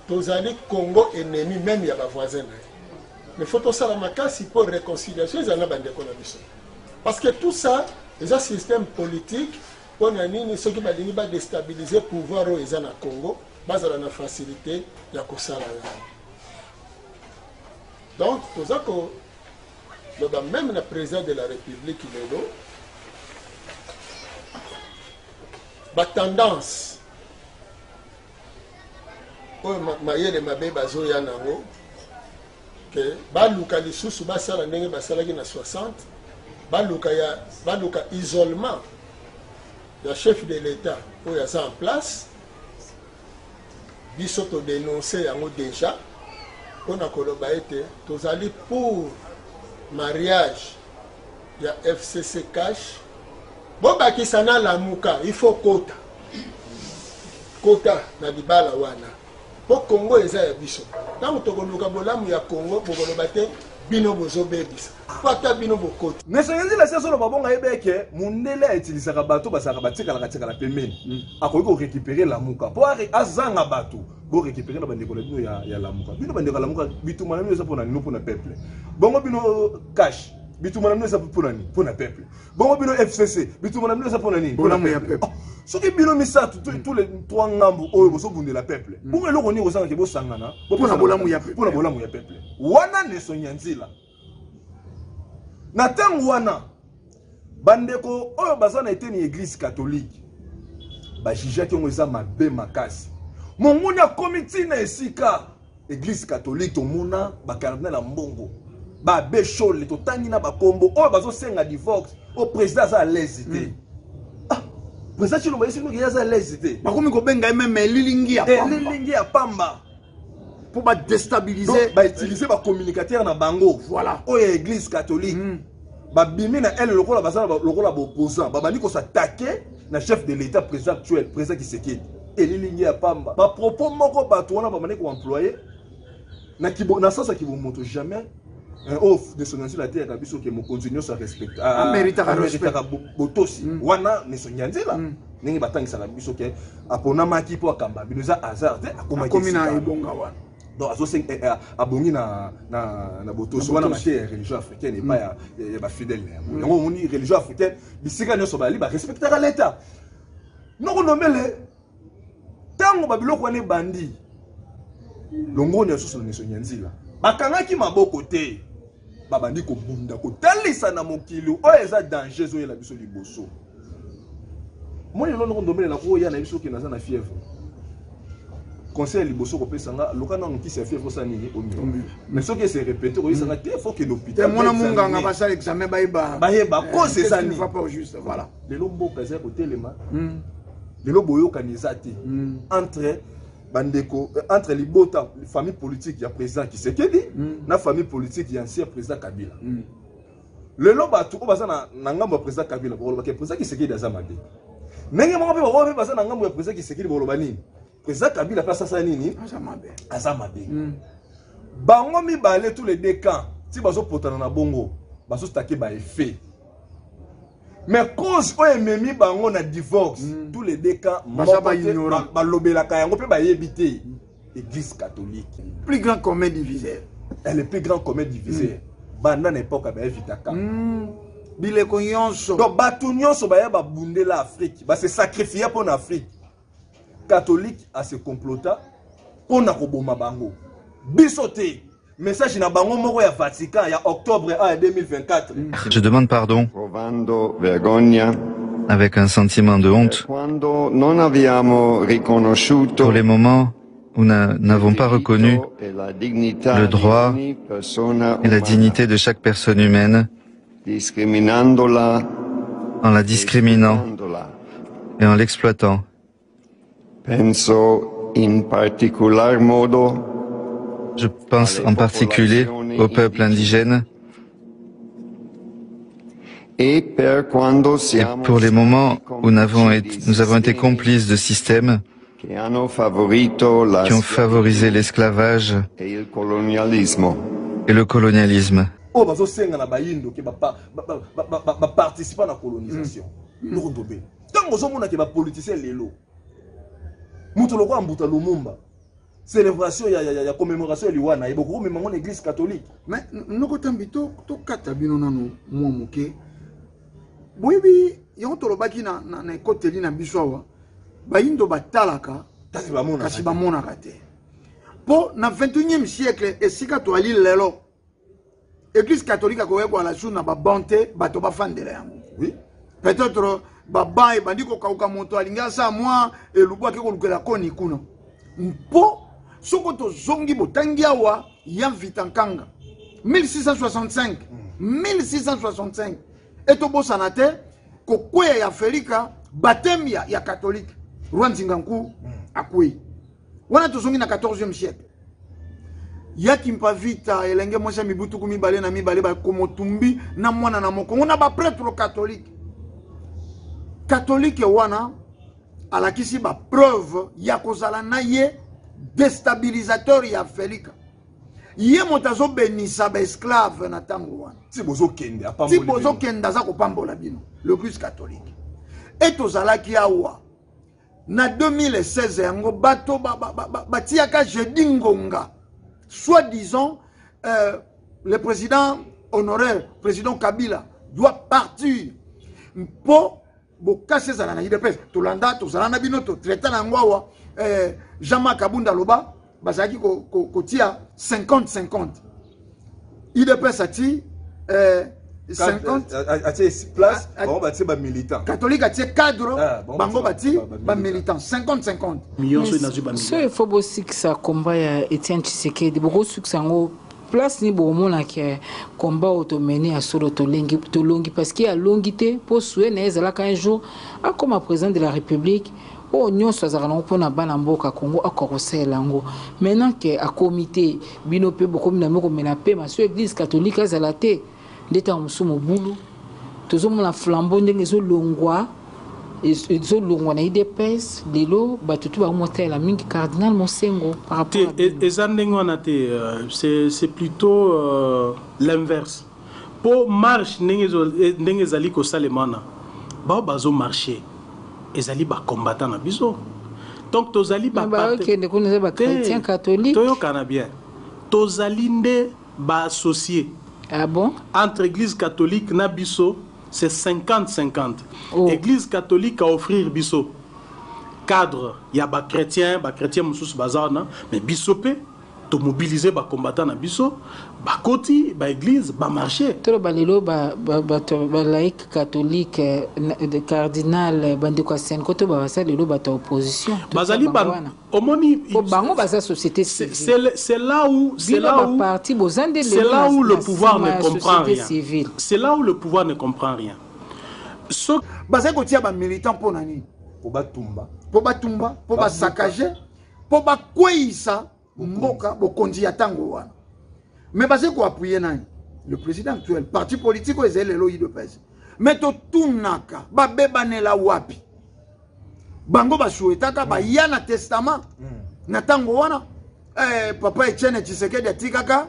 tozali Congo ennemi même ya bavoisin na ye, mais faut tosala makasi mpo réconciliation ezala na bandeko na biso, parce que tout ça eza système politique. Mpo na nini? Soki balingi badestabilize pouvoir oyo eza na Congo, bazala na facilité ya kosala yango. Donc toza koloba même na président de la république lelo, batendance oyo mayele mabe bazoya nango ke baluka lisusu basala ndenge basalaki na 60, baluka ya baluka isolement ya chef de l'État oyo aza en place. Biso todénonce yango déjà mpona koloba ete tozali pour mariage ya FCC CACH, bobakisa na Lamuka. Il faut kota kota na libala wana mpo Congo eza ya biso. Ntango tokoluka bolamu ya Congo, bokoloba te. Bino bozobebisa po ata bino bokoti. Nelson Nzila si azoloba bongo ayebi eke mundele a utilisaka bato bazalaka batikalaka tikala pembeni mm. Akoki ko récupérer Lamuka po azanga bato bo récupérer na bandeko na bino ya, ya Lamuka. Bino bandeko ya Lamuka, bitumba na bino eza pona nini? Pona peuple. Bongo bino cash, bitumba na bino eza pona nini? Pona peuple. Bongo bino FCC, bitumba na bino eza pona nini? Pona peuple. Oh, soki bino misato tous les trois ngambo oyo bozobundela peuple, bongo eloko nini kozanga ke bosangana pona bolamu ya peuple? Pona bolamu ya peuple wana. Nelson Nyanzila na ntango wana, bandeko oyo baza na eteni ya église catholique bajugeaki yango eza mabe makasi. Monguni akomi ntina esika église catholique, tomona bacardinal ya mbongo, baabbé Shole, totangi na bakombo oyo bazosenga divorce oyo président aza à l'aise te. Ah, président Tshilombo ayesi noki ye aza à l'aise te. Bakomi kobenga ye même elilingi ya pamba. Elilingi ya pamba. Mpo badéstabiliser. Bautiliser bacommunicateur na bango. Oyo ya église catholique babimi na ele lokola baza lokola baopposant, babandi kos'attaquer na chef de l'État, président actuel, président Tshisekedi, elilingi ya pamba. Bapropos moko bato wana babandi koemployer na sens ya kibomoto jamais oyo Nelson Nyanzila ateyaka biso ke mokonzi nyonso Ameritaka ameritaka botosi. Wana Nelson Nyanzila, ndenge batangisaka biso ke aponamaki mpo akamba bino, eza hasard te akomaki akomi na esika. Ebonga wana. Donc azosenga abongi na botosi wana. Mateya ya religion africaine epai ya bafidèle na yango, yango omoni religion africaine bisika nyonso bayali barespectaka l'État. Noko Ndombele, ntango babiloko wana ebandi, longoni ya susu na Nelson Nyanzila, bakangaki maboko te, babandi kobunda kotalisa na mokili oyo eza danger ezoyela biso liboso. Moni lelo, noko Ndombele, nakoya na biso ke naza na fièvre, conseil ya liboso kopesa nga: luka nanu kisi ya fièvre, osala nini, omela. Mais soki ese répété, koyesanga te, faut kende hôpital. Te, mwana munganga basala examen, bayeba. Bayeba cause eza nini. Va pas au juste, voilà. Lelo mboka eza kotelema, lelo boyokani eza te entre bandeko, entre libota, famille politique ya président Tshisekedi na famille politique ya ancien président Kabila. Lelo bato oyo baza na ngambo ya président Kabila bakolobaka président Tshisekedi aza mabe. Ndenge moko mpe baoyo mpe baza na ngambo ya président Tshisekedi bakoloba nini? Président Kabila mpe asasa nini? Aza mabe. Aza mabe. Bango mibale, tous les deux camps, ti bazopotana na bongo, bazotake baeffet, mais cause oyo ememi bango na divorce, tous les deux camps baza moko te, baignorant. Balobelaka yango mpe bayebi te église catholique. Plus grand commun diviseur. Est le plus grand commun diviseur banda na époque ya baevitaka. Bileko nyonso. Donc bato nyonso baya babundela Afrique, base sacrifier mpo na Afrique, catholique ase complota mpo na koboma bango. Biso te, message na bango moko ya Vatican ya octobre 1 ya 2024. Je demande pardon Provando vergogna avec un sentiment de honte quando non abbiamo riconosciuto pour les moments où nous n'avons pas reconnu e la dignità le droit di ogni persona et la umana, dignité de chaque personne humaine discriminandola en la discriminant escludendola. Et en l'exploitant. Penso in particular modo Je pense en particulier au peuple indigène e per quando et siamo pour les moments stati où nous avons complici été, di nous avons été sistemi complices de systèmes che hanno favorito la qui ont favorisé l'esclavage e il colonialismo. Et le colonialisme. Oyo bazosenga na bayindo ke baparticipa na colonisation. Noko Ndombele, ntango ozomona ke bapoliticien lelo, moto lokola Mbuta Lumumba, célébration ya commémoration ya liwa na ye, bokokomema ngo na église catholique. Mais noko Tambi, tokata bino nano mwa moke. Boyebi yango, tolobaki na ekoteli na biso awa, bayindo batalaka kasi bamonaka kasi te. Bamonaka te, mpo na 21e siècle esika toali lelo, église catholique akoki koala su na baban te, bato bafandela yango. Peut-être baban ebandi kokauka, moto alingi asala mwa elubu, ake kolukela koni kuna. Mpo soko tozongi, botangi awa ya Vita Nkanga 1665, 1665, e tobosana te kokweya ya Felika, baptême ya catholique, roi Nzinga Nku akwei wana. Tozongi na 14e siècle ya Kimpa Vita, elenge mwasi ya mibu 22, bakomotumbi na mwana na mokongo na baprêtre catholique. Catholique wana alakisi bapreuve ya kozala na ye déstabilisateur ya Felika. Ye moto azobenisa baesclave na ntango wana. Ti bozokende, ti apamboli bino. Bozokende, aza kopambola bino, l'église catholique. E tozalaki awa na 2016, yango bato batiaka jeudi ngonga, soi-disant le président honoraire, président Kabila, doit partir mpo bokasi ezala na UDPS. Tolanda, tozala na bino, totraita na yango awa. Jean-Marc Abunda aloba bazalaki kotia 50-50, UDPS ati 50. Atie place, bango batie bamilitant. Catholique atie cadre. Ah, bango bango batie batie bamilitant 50-50. Million soki nazwi bamillion. So il faut bosikisa komba ya Etienne Tshisekedi, bokosukisa yango place nini? Bokomonaka komba oyo tomene ya solo, tolengi, tolongi, parce que alongi te, mpo souhait na ye ezalaka un jour akoma président de la République. Oyo nyonso azalaka nango mpona bana mboka Congo, akoka kosalela yango. Maintenant ke akomi te, bino mpe bokomi na komela pema. So église catholique azala te, nde ntango mosusu mobulu tozomona flambeau ndenge ezolongwa, ezolongwa na UDPS. Lelo bato tu bakomotalela mingi cardinal Mosengo par rapport te à bino. Eza ndenge wana te, c'est plutôt l'inverse, mpo marche ndenge ezali kosalema wana, bao bazomarche ezali bacombattant na biso. Donc tozali Mais baokende kuna eza bachrétien catholique. Toyokana bien, tozali nde baassocié. Ah bon? Entre église catholique na biso, c'est 50-50. Oh. Église catholique a offrir biso cadre ya bachrétien, bachrétien mosusu baza wana, mais biso mpe tomobilize bacombattant na biso, bakoti baéglise, bamarché. Toloba lelo bato balaïque catholique, cardinal, bandeko ya CENCO to baza lelo bato ya opposition. Bazali Totia bango wana. Omoni Po bango baza société civile. C'est là où c'est Bino là où baparti boza nde c'est lelo là où le na pouvoir nsima ne ya comprend société rien. civile. C'est là où le pouvoir ne comprend rien. So Bazali kotia bamilitant mpo na nini? Po batumba. Mpo batumba, mpo basakage, mpo bakweyisa mboka, bokonzi ya ntango wana. Mais bazali koappuyer nani? Le président actuel, parti politique oyo ezali lelo UDPS. Mais totunaka, babebanela wapi? Bango basuetaka baya na testament na ntango wana, papa Etienne Tshisekedi atikaka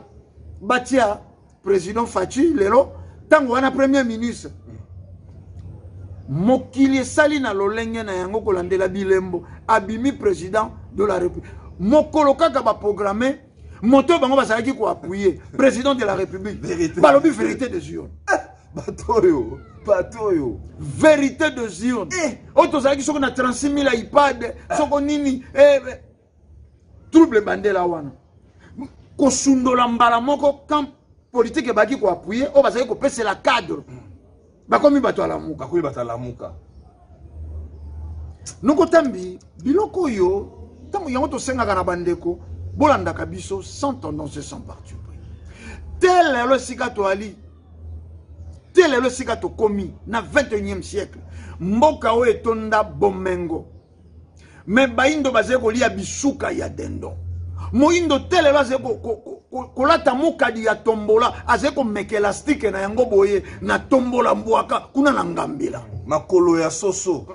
batia président Fatshi lelo ntango wana premier ministre. Mokili esali na lolenge na yango kolandela bilembo, abimi président de la République. Mokolo kaka baprogramme moto oyo bango bazalaki koappuyer président de la République, Vérité. balobi vérité des urnes. Bato oyo, bato oyo. Vérité des urnes oyo tozalaki soki na 36 000 iPad, soko nini, trouble bandela wana, kosundola mbala moko camp politique ebaki koappuyer oyo bazalaki kopesela cadre, bakomi bato alamuka. Bakomi bato alamuka. Nokotambi biloko oyo, ntango yango tosengaka na bandeko bolandaka biso sans tendance et sans parti pris. Te lelo esika toali te, lelo esika tokomi na 21e siècle, mboka oyo etonda bomengo, me bayindo bazali kolia bisuka ya dendo. Moyindo te lelo azali kolata mokadi ya tombola, azali komeka elastike na yango boye na tombola mbwaka kuna na ngambela. Makolo ya soso.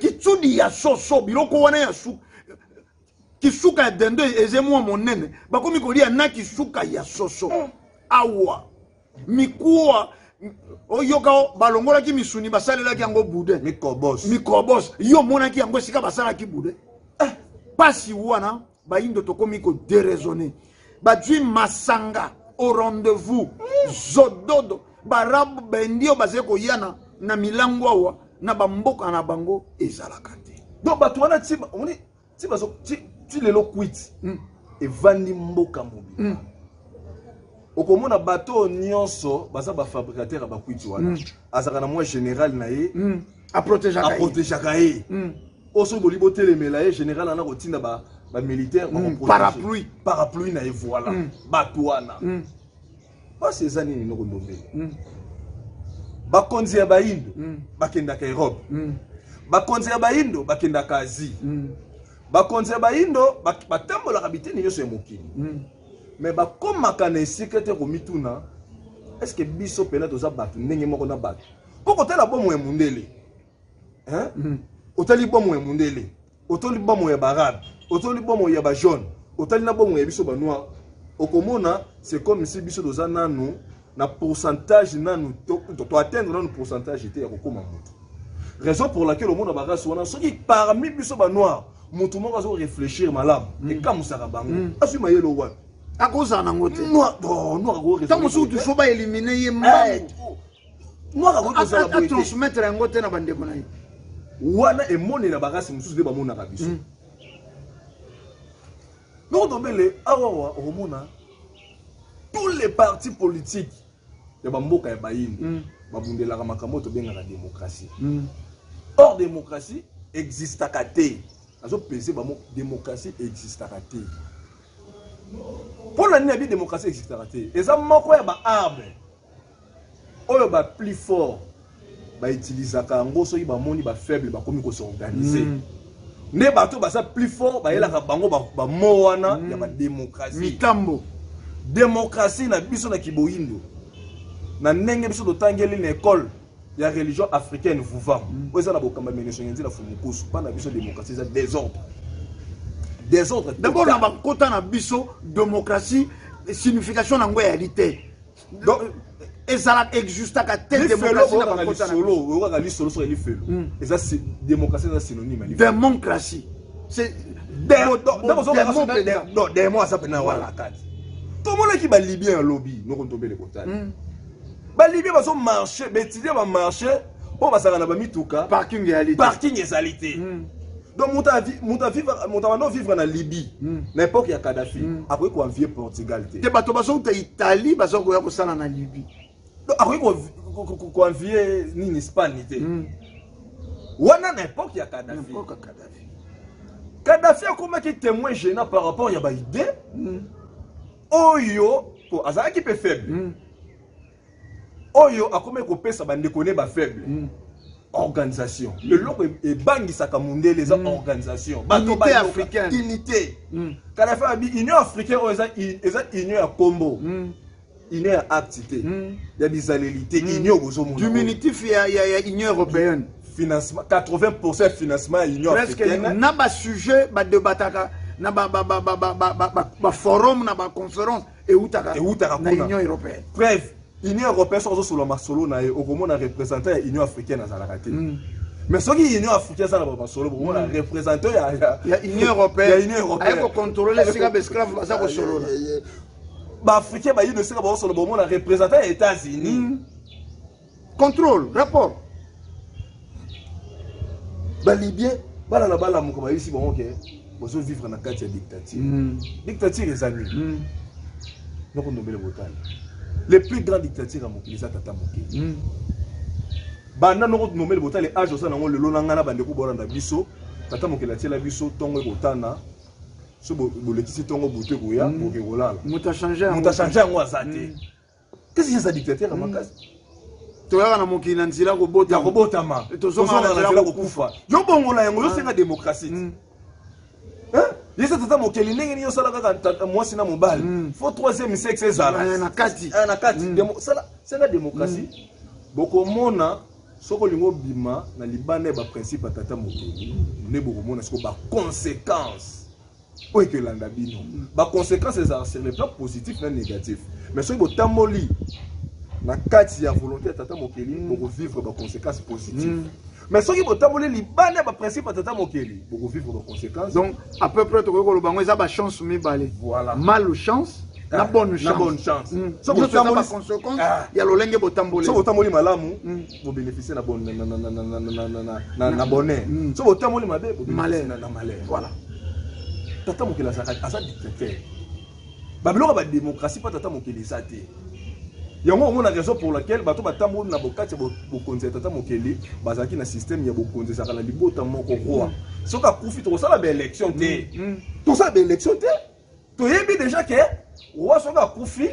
Kitsudi ya soso, biloko wana ya su kisuka ya dendo eza mwa monene, bakomi kolia na kisuka ya soso. Awa mikuwa oyoka balongolaki misuni, basalelaki yango boudin. Mikobos. Mikobos, yo omonaki yango esika basalaki boudin. Pasi wana, bayindo tokomi kodéraisonner. Bazwi masanga au rendez-vous, zododo. Barabu, bendi oyo bazali koya na milango awa na bamboka na bango ezalaka te. Donc bato wana ti omoni ti bazo ti lelo kwiti evandi mboka mobimba. Okomona bato oyo nyonso baza bafabricateur ya bakwiti wana, azalaka na mwa général na ye. Aprotégeaka ye. Aprotégeaka ye. Oyo soki bolingi botelemela ye, général wana kotinda bamilitaire. Parapluie. Parapluie na ye, voilà. Bato wana, mpasi eza nini, noko Ndombele? Bakonzi ya bayindo bakendaka Europe, bakonzi ya bayindo bakendaka Asie, bakonzi ya bayindo batambolaka biteni nyonso ya mokili, me bakomaka na esika te komituna: est-ce biso mpena toza bato ndenge moko na bato? Mpo kotala bomoi ya mundele, hein? Otali bomoi ya mundele, otali bomoi ya baarabe, otali bomoi ya bajaune, otali na bomoi ya biso banoir. Okomona, c'est comme si biso toza nanu na pourcentage, nanu to atteindre nanu pourcentage te ya kokóma motu. Raison pour laquelle omona barace wana, soki parmi biso banoir motu moko azo réfléchir malamu, ekamusaka bango. Azwi mayele wapi? Akozala nango te. Noir, oh, noir ako Ntango mosusu faut baéliminer ye mbangu. Noir akoki kozala boye te. Atransmettre yango te na bandeko na ye. Wana emonela barace mosusu nde bamonaka biso. Noko Ndombele, awawa okomona tous les partis politiques ya bamboka ya bayini babundelaka makambo oyo tobengaka démocratie. Or démocratie existaka te. Azopese bango, démocratie existaka te. Mpo na nini abi démocratie existaka te? Eza moko ya baarme oyo baplus fort bautilisaka yango. Soki bamoni bafaible bakomi kos'organiser, nde bato baza plus fort bayelaka bango bamo wana ya badémocratie. Mitambo. Démocratie na biso na kiboyindo, na ndenge biso totangeli na école ya religion africaine Vuvam, oyo eza na bokamba menesonge nzela Fumukusu, mpa na biso démocratie eza désordre, désordre. D'abord na bakota na biso, démocratie signification nango eyali te. Donc ezalaka, existaka te. Lifelo. Démocratie na Oyokaka bakota na lisolo biso. Oyokaka lisolo, soki lifelo eza démocratie eza synonyme ya lifelo. Démocratie, c'est démon mpenza. Démon aza mpena wana kati. Tomonaki balibien alobi, noko Ntombele kotali, balibien bazomarche, baétudiant bamarche mpo bazalaka na bamituka. Parking eyali te. Parking ezali te. Donc moto abanda ovivre na Libye na époque ya Kadhafi akoki koenvier Portugal te. Te, bato bazouta Italie baza koya kosala na Libye. Donc akoki koenvier nini, Espagne te. Wana na époque ya Kadhafi. Époque ya Kadhafi. Kadhafi akomaki témoin gênant par rapport ya baidée oyo, po azalaki mpe faible, oyo akomaki kopesa bandeko ne bafaible organisation. Eloko ebangisaka mundele eza organisation. Bato Unité bayoka. africaine. Unité. Kadhafi abi Union africaine oyo eza union ya kombo, union ya acte te, ya bizaleli te, union bozomona oyo. Diminutif ya Union européenne. Financement, 80 financement ya Union Presque africaine. Na basujet badebataka na baforum, na baconférence, eutaka Eutaka na kuna. Union européenne. Bref, Union européenne, soki ozosolola masolo na ye, okomona représentant ya Union africaine azalaka te. Mais soki Union africaine aza na bamasolo, bokomona représentant Ya Union européenne. Ya Union européenne. Aye kocontrôle esika baesclave baza kosolola. Baafricain bayindo, esika bazosolola, bomona représentant ya États-Unis. Contrôle rapport. Balibien bana na balamuka, bayebisi bango ke bozovivre na kati ya dictature. Dictature eza nini, noko Ndombele botali? Le plus grand dictature ya mokili eza tata mokili. Banda, noko Ndombele botali, age oza nango lelo, na ngai na bandeko bolanda biso, tata mokili atiela biso ntongo ekotana. So bolekisi ntongo, butu ekoya, boke kolala. Moto achange yango. Moto achange yango aza te. Kasi eza dictature ya makasi. Toyaka na mokili na nzela kobota. Ya kobotama. Tozonga na nzela kokufa. Yo bongola yango, yosenga démocratie te. Hein? Yesa tata mokeli ndenge nini osala kaka mwasi na mobali, faut troisième sexe ezala. Eh, na kati. Eh, na kati. Sala senga démocratie, bokomona. Soki olingi obima na libanda ya baprincipe ya tata mokeli, nde bokomona siko baconséquence oyo ekelanda bino. Baconséquence ezala sur le plan positif na négatif. Mais soki botamboli na kati ya volonté ya tata mokeli, bokovivre baconséquence positive. Mais soki botamboli libanda ya baprincipe ya tata mokeli, bokovivre baconséquence. Donc à peu près tokoki koloba yango eza bachance mibale. Voilà. Mal chance na Ah, bonne chance. na bonne chance. Soki Nyonso eza baconséquence Ah. ya lolenge botamboli. Soki botamboli malamu, bobénéficie na bonne na- na- na- na- na- na- na- na- na- na bonheur. Soki botamboli mabe, bobénéficie Malheur. na malheur. Voilà. Tata mokili azalaka, aza dictateur. Babiloko ya badémocratie mpa tata mokili eza te. Yango omona, raison pour laquelle bato batamboli na bokati ya bokonzi ya tata mokili bazalaki na système ya bokonzi ezalaka na libota moko, roi. Soki akufi, tokosala baélection te, tosala baélection te. Toyebi déjà ke roi soki akufi,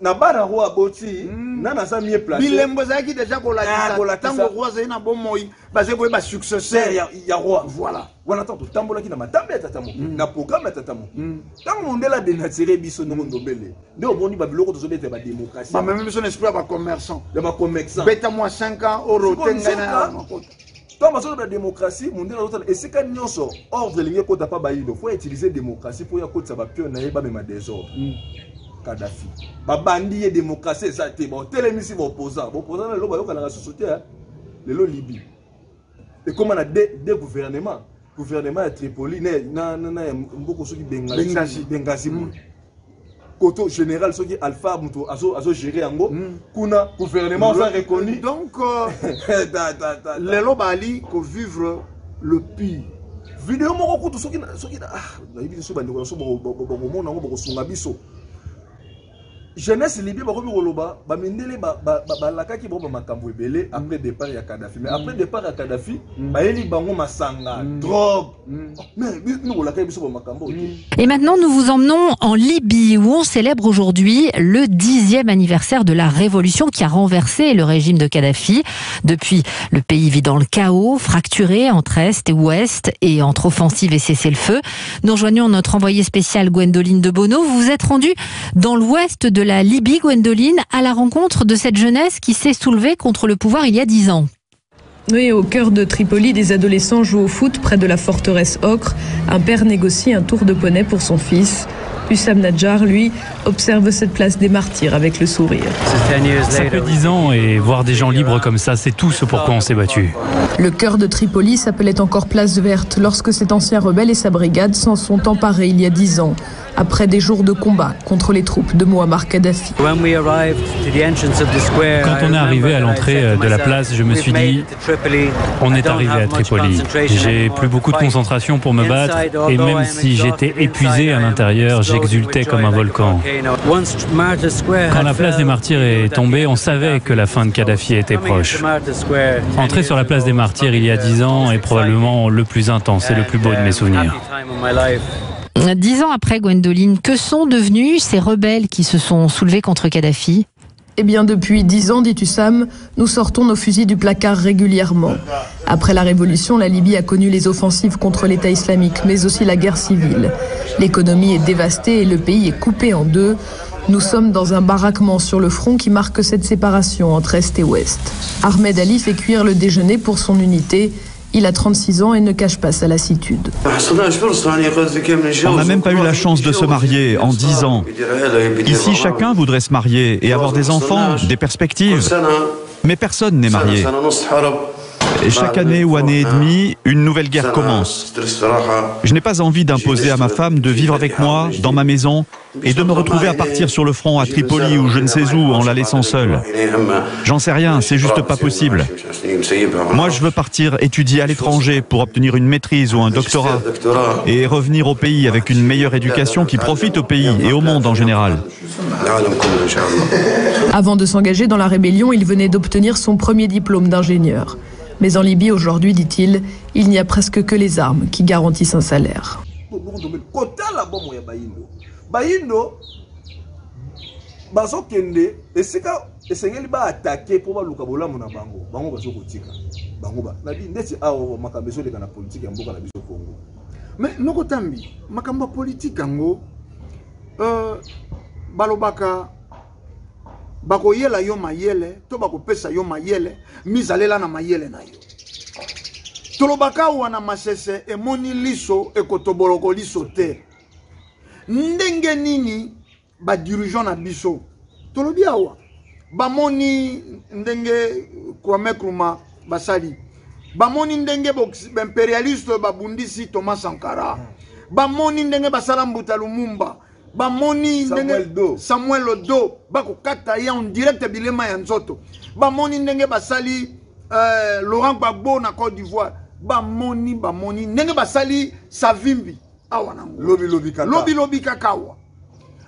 na bana roi aboti, nani aza mieux placé? Bilembo ezalaki déjà Ah, kolakisa. kolakisa. Ntango roi azali na bomoi, bazali koyeba successeur ya roi. Voilà. Wana ntango totambolaki na matambe ya tata mokili, na programme ya tata mokili, ntango mondele adénaturé biso, ndenge Ndombele, nde omoni babiloko tozobeta ya badémocratie. Bamemi biso na esprit ya bacommerçant. Ya bacommerçant. Beta mwa 5 ans, orote ngai na makota. Ntango bazoloba démocratie, mondele azotala esika nyonso ordre elingi ekota pa bayindo, faut utiliser démocratie mpo ya kotisa bapion na ye bamema désordre. Kadhafi babandi ye, démocratie eza te, baotelemisi baopposant, baopposant na lelo bayokanaka susu te. Lelo Libye ekóma na deux gouvernement, gouvernement ya Tripoli na ya mboka soki Bengazi, Bengazi boye, koto général soki Alpha moto azogérer yango kuna, gouvernement oza reconnu. Donc lelo bali kovivre le pire. Video moko kutu soki nayebi biso, bandeko na so bakomona yango, bakosunga biso. Jeunesse libye bakomi koloba bamindele balakaki bango bamakambo ebele après départ ya Kadhafi, mais après départ ya Kadhafi bayeli bango masanga, drogue, mais bino bolakaki biso bamakambo te. Et maintenant, nous vous emmenons en Libye, où on célèbre aujourd'hui le 10e anniversaire de la révolution qui a renversé le régime de Kadhafi. Depuis, le pays vit dans le chaos, fracturé entre Est et Ouest et entre offensive et cessez-le-feu. Nous rejoignons notre envoyée spéciale Gwendoline de Bono. Vous vous êtes rendue dans l'ouest de la Libye, Gwendoline, à la rencontre de cette jeunesse qui s'est soulevée contre le pouvoir il y a 10 ans. Oui, au cœur de Tripoli, des adolescents jouent au foot près de la forteresse Ocre. Un père négocie un tour de poney pour son fils. Hussam Nadjar, lui, observe cette place des martyrs avec le sourire. Ça fait 10 ans et voir des gens libres comme ça, c'est tout ce pourquoi on s'est battu. Le cœur de Tripoli s'appelait encore Place Verte lorsque cet ancien rebelle et sa brigade s'en sont emparés il y a 10 ans, après des jours de combat contre les troupes de Muammar Kadhafi. Quand on est arrivé à l'entrée de la place, je me suis dit, on est arrivé à Tripoli. J'ai plus beaucoup de concentration pour me battre et même si j'étais épuisé à l'intérieur, j'exultais comme un volcan. Quand la place des martyrs est tombée, on savait que la fin de Kadhafi était proche. Entrer sur la place des martyrs il y a 10 ans est probablement le plus intense et le plus beau de mes souvenirs. 10 ans après, Gwendoline, que sont devenus ces rebelles qui se sont soulevés contre Kadhafi? Eh bien, depuis 10 ans, dit Hussam, nous sortons nos fusils du placard régulièrement. Après la révolution, la Libye a connu les offensives contre l'État islamique, mais aussi la guerre civile. L'économie est dévastée et le pays est coupé en deux. Nous sommes dans un baraquement sur le front qui marque cette séparation entre Est et Ouest. Ahmed Ali fait cuire le déjeuner pour son unité. Il a 36 ans et ne cache pas sa lassitude. On n'a même pas eu la chance de se marier en 10 ans. Ici, chacun voudrait se marier et avoir des enfants, des perspectives. Mais personne n'est marié. Et chaque année ou année et demie, une nouvelle guerre commence. Je n'ai pas envie d'imposer à ma femme de vivre avec moi, dans ma maison, et de me retrouver à partir sur le front à Tripoli ou je ne sais où en la laissant seule. J'en sais rien, c'est juste pas possible. Moi, je veux partir étudier à l'étranger pour obtenir une maîtrise ou un doctorat et revenir au pays avec une meilleure éducation qui profite au pays et au monde en général. Avant de s'engager dans la rébellion, il venait d'obtenir son premier diplôme d'ingénieur. Mais en Libye aujourd'hui, dit-il, il n'y a presque que les armes qui garantissent un salaire. Kotala bomo ya bayindo, bayindo bazokende esika esengeli baattaquer mpo baluka bolamu na bango, bango bazokotika bango ba nabi ndeti awa makambo ezoleka na politike ya mboka na biso Congo. Mais nokotambi makambo ya politike yango, balobaka bakoyela yo mayele to bakopesa yo mayele, mizalela na mayele na yo. Tolobaka awa na masese, emoni liso ekotoboloko liso te. Ndenge nini badirigeant na biso, tolobi awa, bamoni ndenge Kwame Nkrumah basali, bamoni ndenge baimpérialiste babundisi Thomas Sankara, bamoni ndenge basala Mbuta Lumumba, bamoni ndenge Samuel Doe bakokata ye en direct bilema ya nzoto, bamoni ndenge basali Laurent Gbagbo na Côte d'Ivoire, bamoni ndenge basali Savimbi awa nango. Lobi lobi kaka. Lobi lobi kaka awa.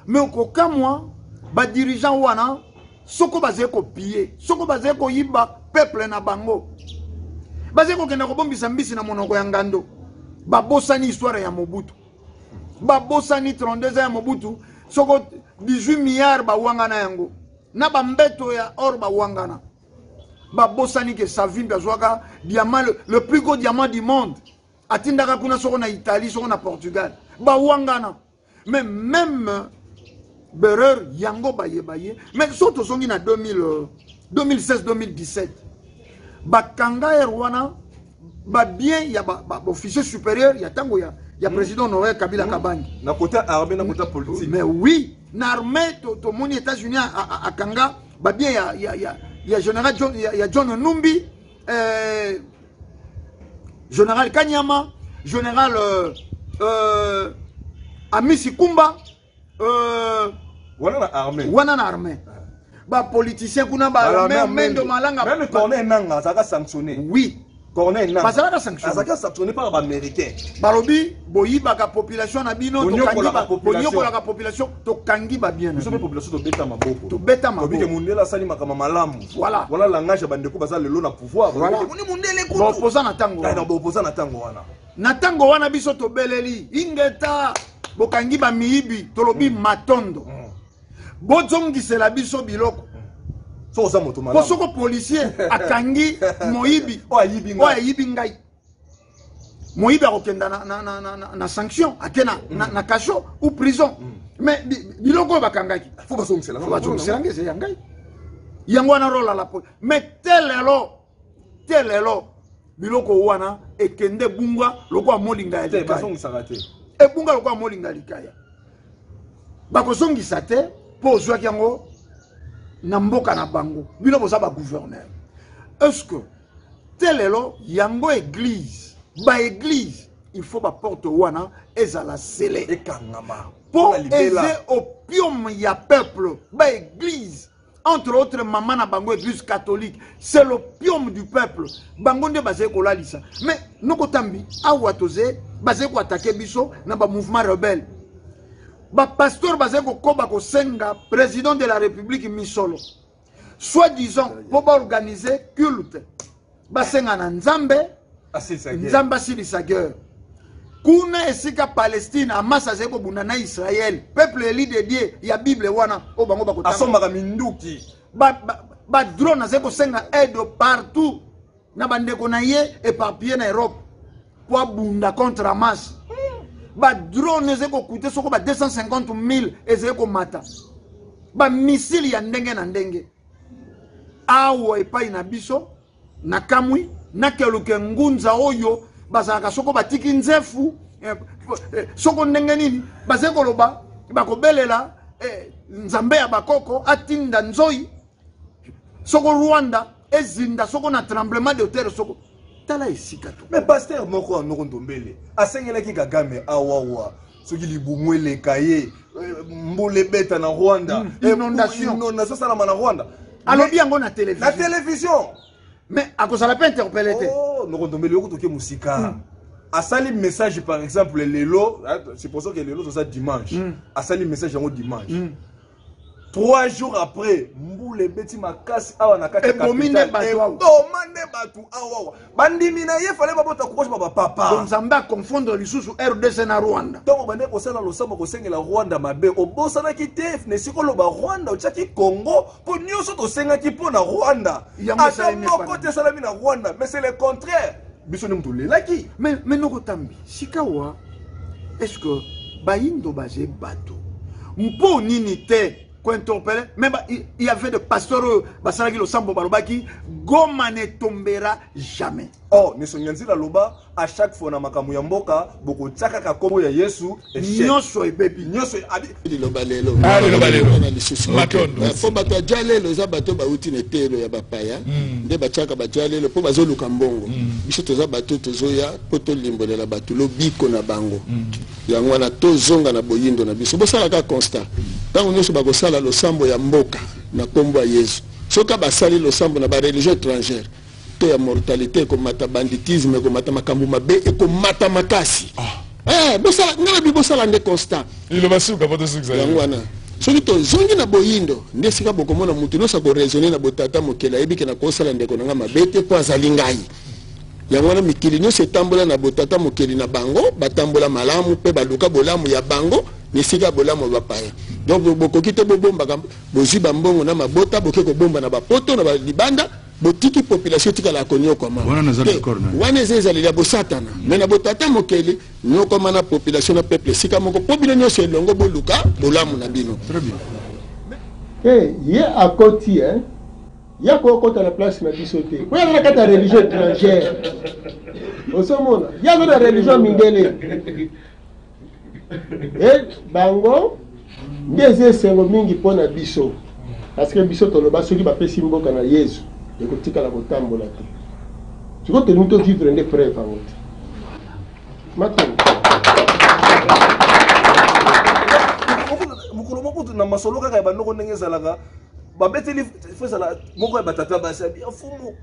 Mais okokamwa, badirigeant wana, soko bazali kopiller, soko bazali koyiba peuple na bango, bazali kokenda kobombisa mbisi na monoko ya ngando. Babosani histoire ya Mobutu, babosani 32 ans ya Mobutu, soko 18 milliards bawangana yango na bambeto ya or bawangana. Babosani ke Savimbi azwaka diamant, le plus gros diamant du monde, atindaka kuna soko na Italie, soko na Portugal, bawangana. Mais même berreur yango bayeba ye. Mais so tozongi na 2016 2017, bakanga ere wana. Ba bien ya ba officier supérieur ya ntango ya président Honoré Kabila Kabange. Na côté armée, na côté politique. Mais oui, na armée, tomoni États-Unis akanga babien ya général John, ya John Numbi, général Kanyama, général Amisi Kumba. Wana na armée. Wana na armée. Bapoliticien kuna, Mendo Malanga. Même Corneille Nanga azalaka sanctionné. Oui. Corneille Nanga bazalaka sanctionné. Azalaka sanctionné par baaméricain. Balobi boyibaka population na bino. Bonyokolaka population. Bonyokolaka population, tokangi babien. Biso mpe population tobeta maboko. Tobeta maboko. Tobike mundele asali makambo malamu. Voilà. Voilà langage ya bandeko baza lelo na pouvoir. Voilà. Moni mundele kutu baoposa na ntango wana. Baoposa na ntango wana. Na ntango wana, biso tobeleli ingeta, bokangi bamiyibi, tolobi matondo, bozongisela biso biloko. So oza moto Po malamu. soko policier akangi moyibi oyo ayibi oyo ayibi ngai, moyibi akokenda na sanction, ake na cachot ou prison. Mais biloko oyo bakangaki, fo bazongisela. Fo bazongisela ngai, eza ya ngai. Yango wana rôle ya la police. Mais te lelo, te lelo, biloko wana ekende ebungwa lokola molinga ya te likaya. Bazongisaka te. Ebunga lokola molinga ya likaya. Bakozongisa te mpo ozwaki yango na mboka na bango. Bino boza bagouverneur, est ce que te lelo yango église, baéglise, il faut baporte wana ezala scellé. Ekangama. Mpo Mpona libela. eze opium ya peuple. Baéglise, entre autres mama na bango église catholique, c'est l'opium du peuple. Bango nde bazali kolalisa. Mais nokotambi awa, toze bazali koattaquer biso na bamouvement rebelle, bapasteur bazali kokoba kosenga président de la République misolo, soi-disant mpo baorganiser culte, basenga na Nzambe. Asilisa guerre. Nzambe asilisa guerre kuna esika Palestine, Hamas azali kobunda na Israel. Peuple élu de Dieu ya Bible wana oyo bango bakotanga. Asombaka minduki. Badrone, azali kosenga aide partout na bandeko na ye éparpillé na Europe po abunda contre Hamas. Badrone ezali kocoûter soko ba 250 000, ezali komata, bamissile ya ndenge na ndenge. Awa epai na biso, na kamwi nakeluke ngunza oyo bazalaka soko batiki nzefu, soko ndenge nini bazali koloba, bakobelela Nzambe ya bakoko atinda nzoi soko Rwanda ezinda, soko na tremblement de terre, soko tala esika to. Mais pasteur moko ya Noko Ndombele asengelaki Kagame awawa soki libumu eleka ye, mbula ebeta na Rwanda. Inondation. Inondation esalama na Rwanda. Alobi yango na télévision. Na télévision. Mais akozala mpe interpellé te. Oh, Noko Ndombele, yoko toke mosika. Asali message, par exemple lelo, hein, c'est pour ça que lelo toza dimanche. Asali message yango dimanche, 3 jours après, mbula ebeti makasi awa na kati ya Ebomi nde capitale. bato awa. Eboma nde bato awawa. Bandimi na ye fale babota courage ba bapapa. Donc Nzambe aconfondre lisusu RDC na Rwanda. Ntango bande kosala losambo kosengela Rwanda mabe, obosanaki te na esika oloba Rwanda, otiaki Congo, mpo nyonso tosengaki mpo na Rwanda, Yango ata esalemi moko epa te esalami na Rwanda. Mais c'est le contraire, biso nde moto olelaki. Mais nokotambi sikawa, est ce que bayindo baze bato mpo nini te kointerpeller? Mais il y avait de pasteurs oyo basalaki losambo, balobaki Goma ne tombera jamais. Or nesongi nzila aloba à chaque fois na makambo ya mboka bokotia kaka kombo ya Yesu, échec. Nyonso ebebi. Nyonso abi. Liloba lelo. Ah, liloba lelo. Wana lisusu. Matondo. Mpo bato ya dia lelo eza bato bauti na etelo ya bapaya nde batiaka badia lelo mpo bazoluka mbongo. Biso toza bato tozoya mpo tolimbolela bato lobiko na bango. Yango wana tozonga na boyindo na biso. Bosalaka constat, ntango nyonso bakosala losambo ya mboka na nkombo ya Yesu, soki basali losambo na bareligion étrangère to ya mortalité ekomata, banditisme ekomata, makambo mabe ekomata makasi. Bosala, ngai nabi bosala nde constat. Liloba suka po tosukisa. Yango wana soki tozongi na boyindo nde esika bokomona motu nyonso akoraisonner na botata mokeli, ayebi ke nakosala ndeko na ngai mabe te mpo azali ngai. Yango wana mikili nyonso etambola na botata mokeli na bango, batambola malamu mpe baluka bolamu ya bango na esika ya bolamu ya bapaya. Donc bokoki te bobombaka bozwi bambongo na mabota, boke kobomba na bapoto na balibanda, botiki population etikala konyokwama. Wana naza Te, d'accord na yo. Wana eza ezaleli ya bosatana. Me na botata mokeli, nyokoma na population na peuple esika moko, mpo bino nyonso elongo boluka bolamu na bino. Très bien. Te, ye akoti, eh? Ya kokota na place na biso te. Po ya na kati ya religion étrangère. Ozomona, ya na religion mindele. E bango nde eza esengo mingi mpo na biso. Parce que biso toloba soki bapesi mboka na Yezu ekotikala kotambola te. Sikoyo tolingi tovivre nde preuve yango te. Matondo. Mokolo moko na masolo kaka ya bandoko ndenge ezalaka babeteli fo ezala moko ya batata basi abi afumu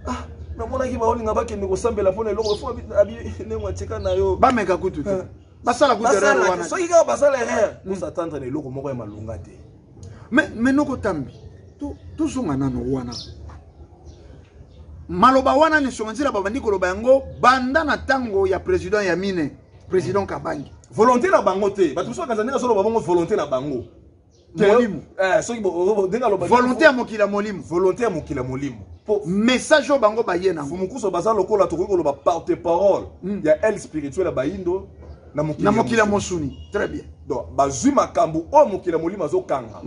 ah namonaki baolinga bakende kosambela mpona eloko fo abi ndenge atika na yo bameka kutu te eh. basala kutu erreur wana soki kaka basala erreur kosatendre na eloko moko ya malonga te mais noko tambi tozonga nano wana maloba wana nesonga nzela babandi koloba yango banda na ntango ya président ya mine président kabangi volonté na bango te bato mosusu bakanza ndenge azoloba bongo volonté na bango molimo eh, soki ndenge aloba volonté ya mokili ya molimo volonté ya mokili ya molimo po message oyo bango baye nango fumukuso baza lokola tokoki koloba porte parole ya aile spirituelle ya bayindo na mokili ya mosuni très bien donc bazwi makambo oyo mokili ya molimo azokanga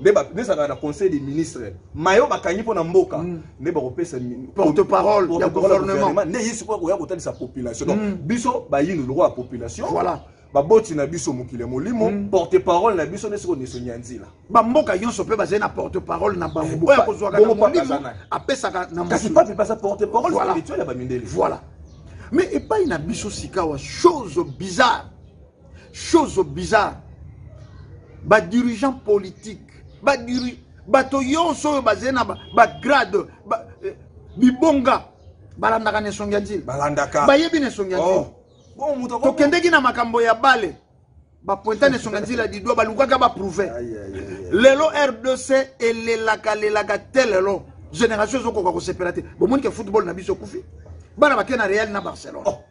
nde ezalaka na conseil des ministres mayo bakangi mpo na mboka nde bakopesa porte parole ya gouvernement nde ye sikoyo akoya kotalisa population donc biso bayindo lokola population voilà baboti na biso mokili ya molimo porte parole na biso nde sikoyo neso nyanzila bamboka nyonso mpe bazali na porte parole na bango oyo akozwaka na molimo apesaka na kasi pape baza porte parole spirituel ya bamindele voilà mais epai na biso sikawa chose bizarre chose bizarre badirigeant politique badiri bato nyonso oyo bazali na bagrade ba, eh, bibonga balandaka na esongi ya nzila balandaka bayebi na esongi ya nzila oh. Bon, tokendeki na makambo ya bale bapointa na esonga nzila didwa balukaka baprouve lelo rdc elelaka lelaka te lelo génération ezokoka kosepela te bomoni ke football na biso ekufi bana bake na real na barcelone oh.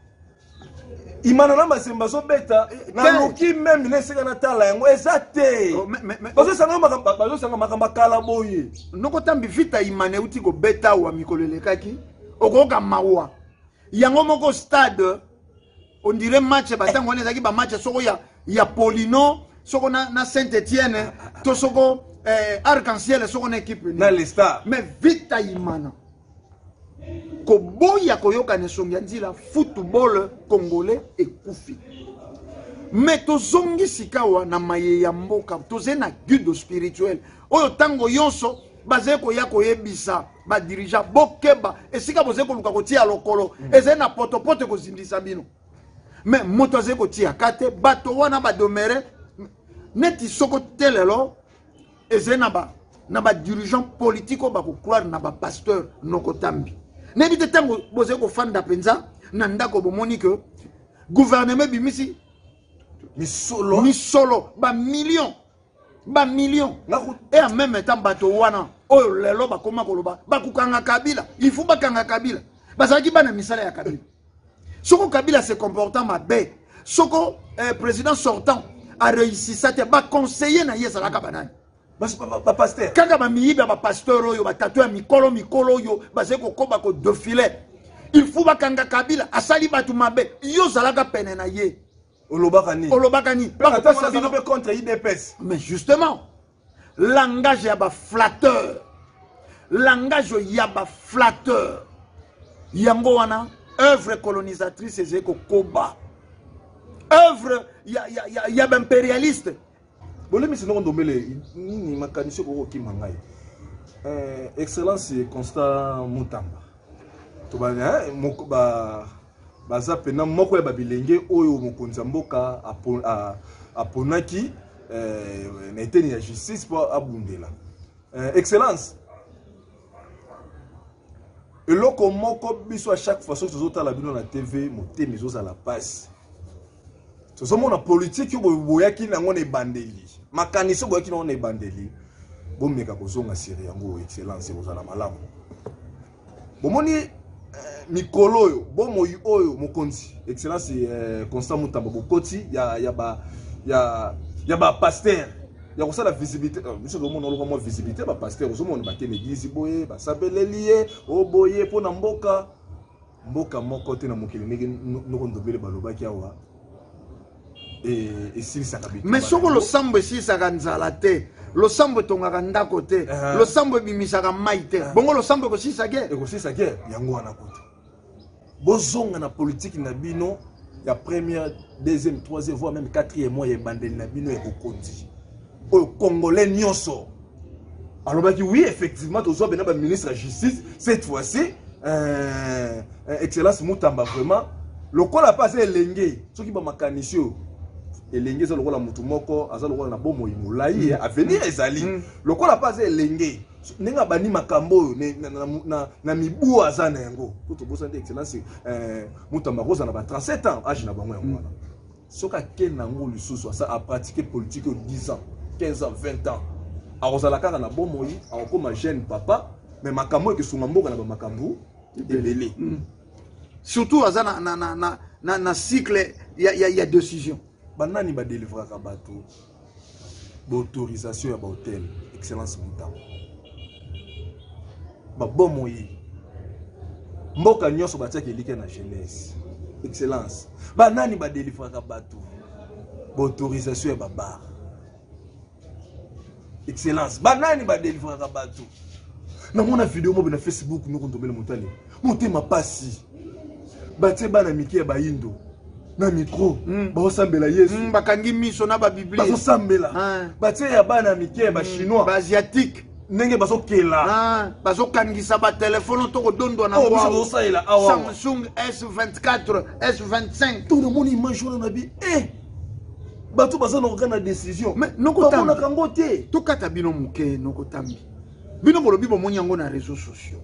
imana na mazembe azobeta naluki meme na esika natala yango eza te oh, bazosanga makambo akala boye noko tambi vita imana euti kobeta awa mikolo elekaki okoyoka mawa yango moko stade on dirait match batango wana ezalaki bamatch soko ya, ya polino soko na, na saint etienne to soko eh, arc en ciel soko na équipe na les stars mais vita imana koboya koyoka na esongi ya nzila football congolais ekufi me tozongi sikawa na maye ya mboka tozali na guide spirituel oyo ntango nyonso bazali koya koyebisa badirigant bokeba esika bozali koluka kotia lokolo ezali na potopoto ekozindisa bino me moto azali kotia ka te bato wana badomere neti soko te lelo ezali na ba na badirigeant politike oyo bakocroire na bapasteur nokotambi nayebi te ntango bozali kofanda mpenza na ndako bomoni ke gouvernement ebimisi misolo misolo bamillion bamillion e en même temps bato wana oyo lelo bakoma koloba bakokanga kabila il faut bakanga kabila bazalaki bana misala ya kabila soko kabila se comportant mabe soko eh, président sortant areusisa te baconseiller na ye ezalaka banani bapaster kaka bamiyibi ya bapasteur oyo batato ya mikolo mikolo oyo bazali kokoba kodefile il faut bakanga kabila asali bato mabe yo ozalaka pene na ye olobaka nini olobaka nini bakopesa bino mpe contre idps mais justement langage ya baflatteur langage ya baflatteur yango wana œuvre colonisatrice ezali kokoba œuvre ya, ya, ya, ya baimpérialiste bolemisi noko ndombele nini makanisi okoki kokima ngai eh, excellence constant mutamba tobana eh, baza mpena moko ya babilenge oyo mokonzi ya mboka aponaki eh, na eteni ya justice mpo abundela eh, excellence eloko moko biso à chaque fois soki tozotala bino na tv motema ezozala mpasi tozomona politiki oyo boyaki nango na ebandeli makanisi oyo boyaki nango na ebandeli bomeka kozonga siri yango excellence ekozala malamu bomoni eh, mikolo oyo bomoi oyo mokonzi excellence eh, constant mutamba bokoti ya, ya ba ya, ya ba pasteur ya kosala visibilité euh, biso tozomona oloka mwa visibilité bapasteur ozomona bakende eglise boye basambeleli ye oboye mpo na mboka mboka moko te na mokili ndenge noko ndobele balobaki awa esilisaka mais soko losambo esilisaka nzala te. Losambo etongaka ndako te. Losambo ebimisaka mai te. Bongo losambo ekosilisa guerre? Ekosilisa guerre yango wana kutu. Bozonga na politique na bino ya première, deuxième, troisième, voire même quatrième mois ya ebandeli na bino ya bokonzi. Oyo Congolais nyonso alobaki oui, effectivement tozwa bena ba ministre ya justice cette fois-ci, Excellence Mutamba, vraiment lokola mpe aza elenge, soki bamakanisi oyo elenge eza lokola motu moko aza lokola na bomoi molai, avenir ezali. Lokola mpe aza elenge, ndenge abandi makambo oyo na mibu aza na yango, po tobosani te Excellence Mutamba akozala na ba 37 ans, age na bango yango wana. Soki akende yango lisusu, asa apratike politique oyo 10 ans, 15 ans, 20 ans, akozala kaka na bomoi, akokoma jeune papa, mais makambo oyo ekesunga mboka na bamakambo ebele. Surtout aza na cycle ya décision. Banani badelivraka bato baautorisation ya bahotel? Excellence Mutamba, babomoi mboka nyonso batiaka elike na jeunesse. Excellence, banani badelivraka bato baautorisation ya babar? Excellence, banani badelivraka bato? Namona video mobe na Facebook, noko Ndombele Motale, motema pasi, batie bana mike ya bayindo na micro, bazosambela Yesu. Bakangi miso na babiblie. Bazosambela. Batie ya bana mike ya bachinois, baasiatique, ndenge bazokela. Bazokangisa batelefone to kodondwa na Oyo biso tozosalela awa. Samsung S24, S25. To namoni image wana na bi bato baza na organe ya décision, Mais nokotambi, bamonaka yango te. Tokata bino moke, nokotambi bino, bolobi bomoni yango na réseaux sociaux,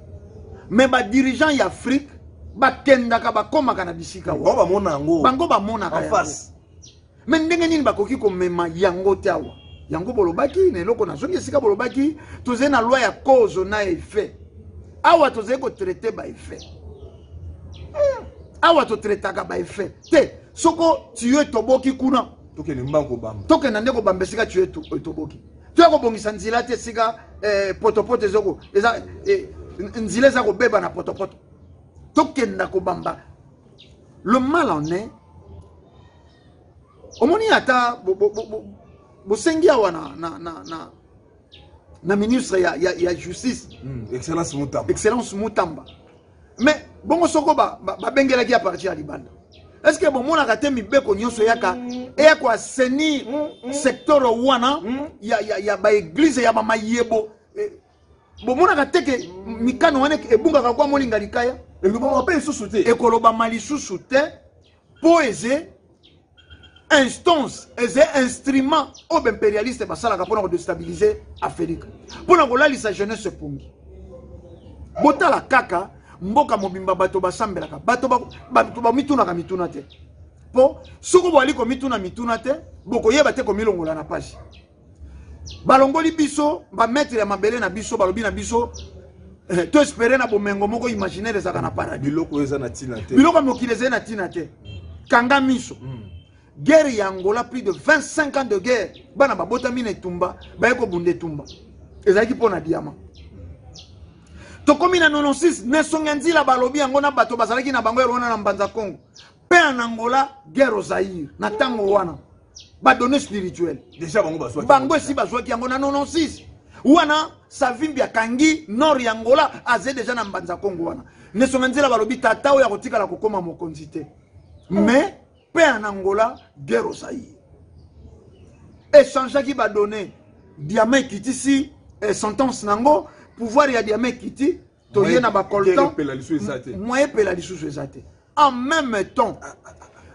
mais badirigeant ya Afrique bakendaka, bakomaka na bisika bango bamona yango. Bango bamonaka en yango. Face. Mais ndenge nini bakoki komema yango te awa? Yango bolobaki na eloko, nazongi esika bolobaki, tozali na loi ya cause na effet. Awa tozali kotraite baeffet, awa totraitaka baeffet te. Soko tuyau etoboki kuna, tokende mbango kobamba. Tokenda nde kobamba esika tuyau etoboki. Toya kobongisa nzela te esika potopoto ezoko eza, nzela eza kobeba na potopoto. Tokenda kobamba. Le mal en est, omoni ata bosengi awa na ministre ya justice. Excellence Mutamba. Excellence Mutamba. Mais bongo soko babengelaki ya partir ya libanda, est ce que bomonaka te mibeko nyonso eyaka eya koassainir secteur wana ya baeglize ya bamayebo? Bomonaka te ke mikano wana ebungaka kwa molinga likaya? Elobama mpe lisusu te. Ekolobama lisusu te, mpo eze instance, eze instrument oyo baimpérialiste basalaka mpona kodestabilize Afrique, mpona kolalisa jeunesse epongi. Botala kaka mboka mobimba, bato basambelaka, bato bamitunaka mituna te, mpo soki boali komituna mituna te, bokoyeba te komilongola na pasi. Balongoli biso bamaître ya mabele na biso, balobi na biso to espere na bomengo moko imaginaire ezalaka na paradis. Biloko oyo eza na ntina te. Biloko ya mokili ezali na ntina te. Kanga miso. Guerre ya Angola, plus de 25 ans de guerre, bana babotami na etumba, baye kobunda etumba ezalaki mpo na diamant. Tokomi na 96, nesonga ya nzila, balobi yango na bato bazalaki na bango wana na Mbanza Congo mpe en Angola, guerre au Zaïre. Na ntango wana badonné spirituel déjà bango bazwaki. Bango esi bazwaki yango na 96 wana. Savimbi akangi nord ya Angola, aze déjà na Mbanza Congo wana. Nesonga nzela balobi tata oyo akotikala kokóma mokonzi te. Mais mpe en Angola, guerre au Zaïre échangeaki badonné, diamant ekitisi sentence nango, pouvoir ya diamant ekiti, toye na bacoltan, epela lisusu eza te. Moyen epela lisusu eza te. En même temps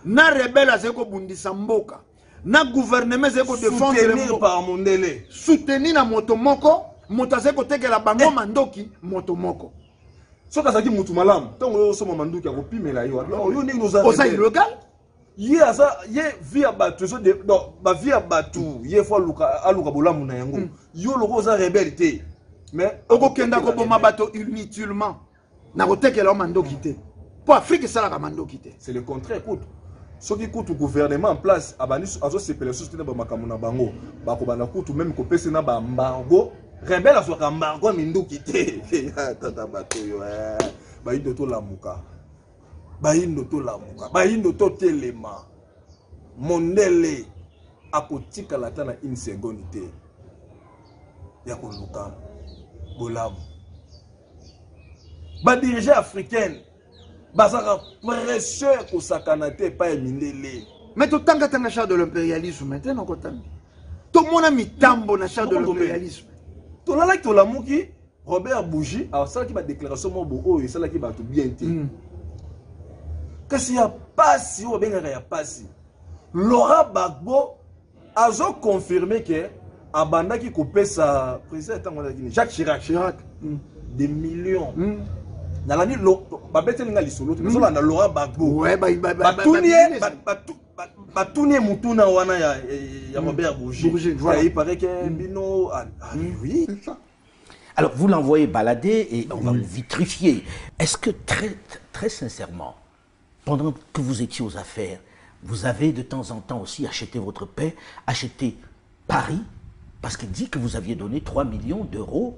na rebelle azali kobundisa mboka, na gouvernement ezali kodefendre. Soutenir par mondele. Soutenir na moto moko, moto azali kotekela bango mandoki, moto moko. Soki azalaki mutu malamu, ntango oyo osomba manduki, akopimela yo: yo ndenge oza oza illégal. Ye aza ye vie ya bato ezo non, bavie ya bato, ye fo aluka bolamu na yango. Yo loko oza rebelle te, mais okokenda koboma bato inutilement na kotekela yo mandoki te, mpo Afrique esalaka mandoki te. C'est le contraire kutu. Soki kutu gouvernement en place abandi azosepela lisusu te na bamakambo na bango, bakobanda kutu même kopesa na baembargo. Rebelle azwaka embargo ya minduki te. Tata, bato oyo, bayindo tolamuka, bayindo tolamuka, bayindo totelema. Mondele akotikala ata na une seconde te. Ya koluka bolamu. Ba dirigeants africaine bazalaka pression ya kosakana te epai ya mindele. Mais totangatanga char de l'impérialisme maintenant kotambi tomona mitambo na char de l'impérialisme. Tolalaki tolamuki, Robert Bougie asalaki badéclaration moko boye oyo esalaki bato bien te. Kasi ya pasi oyo babengaka ya pasi, Laurent Gbagbo azoconfirme ke abandaki kopesa président ntango azalaki nini, Jacques Chirac, Chirac. Des millions. Nalandi babeteli nga lisolo te, nazolanda Laurent Gbagbo. Ouais, Batuni ye mutuna wana ya Robert Bougie. Bourgi, voilà. Il paraît que bino ah, ah, oui. C'est ça. Alors, vous l'envoyez balader et on va vous vitrifier. Est-ce que très, très sincèrement, pendant que vous étiez aux affaires, vous avez de temps en temps aussi acheté votre paix, acheté Paris, parce qu'il dit que vous aviez donné 3 millions d'euros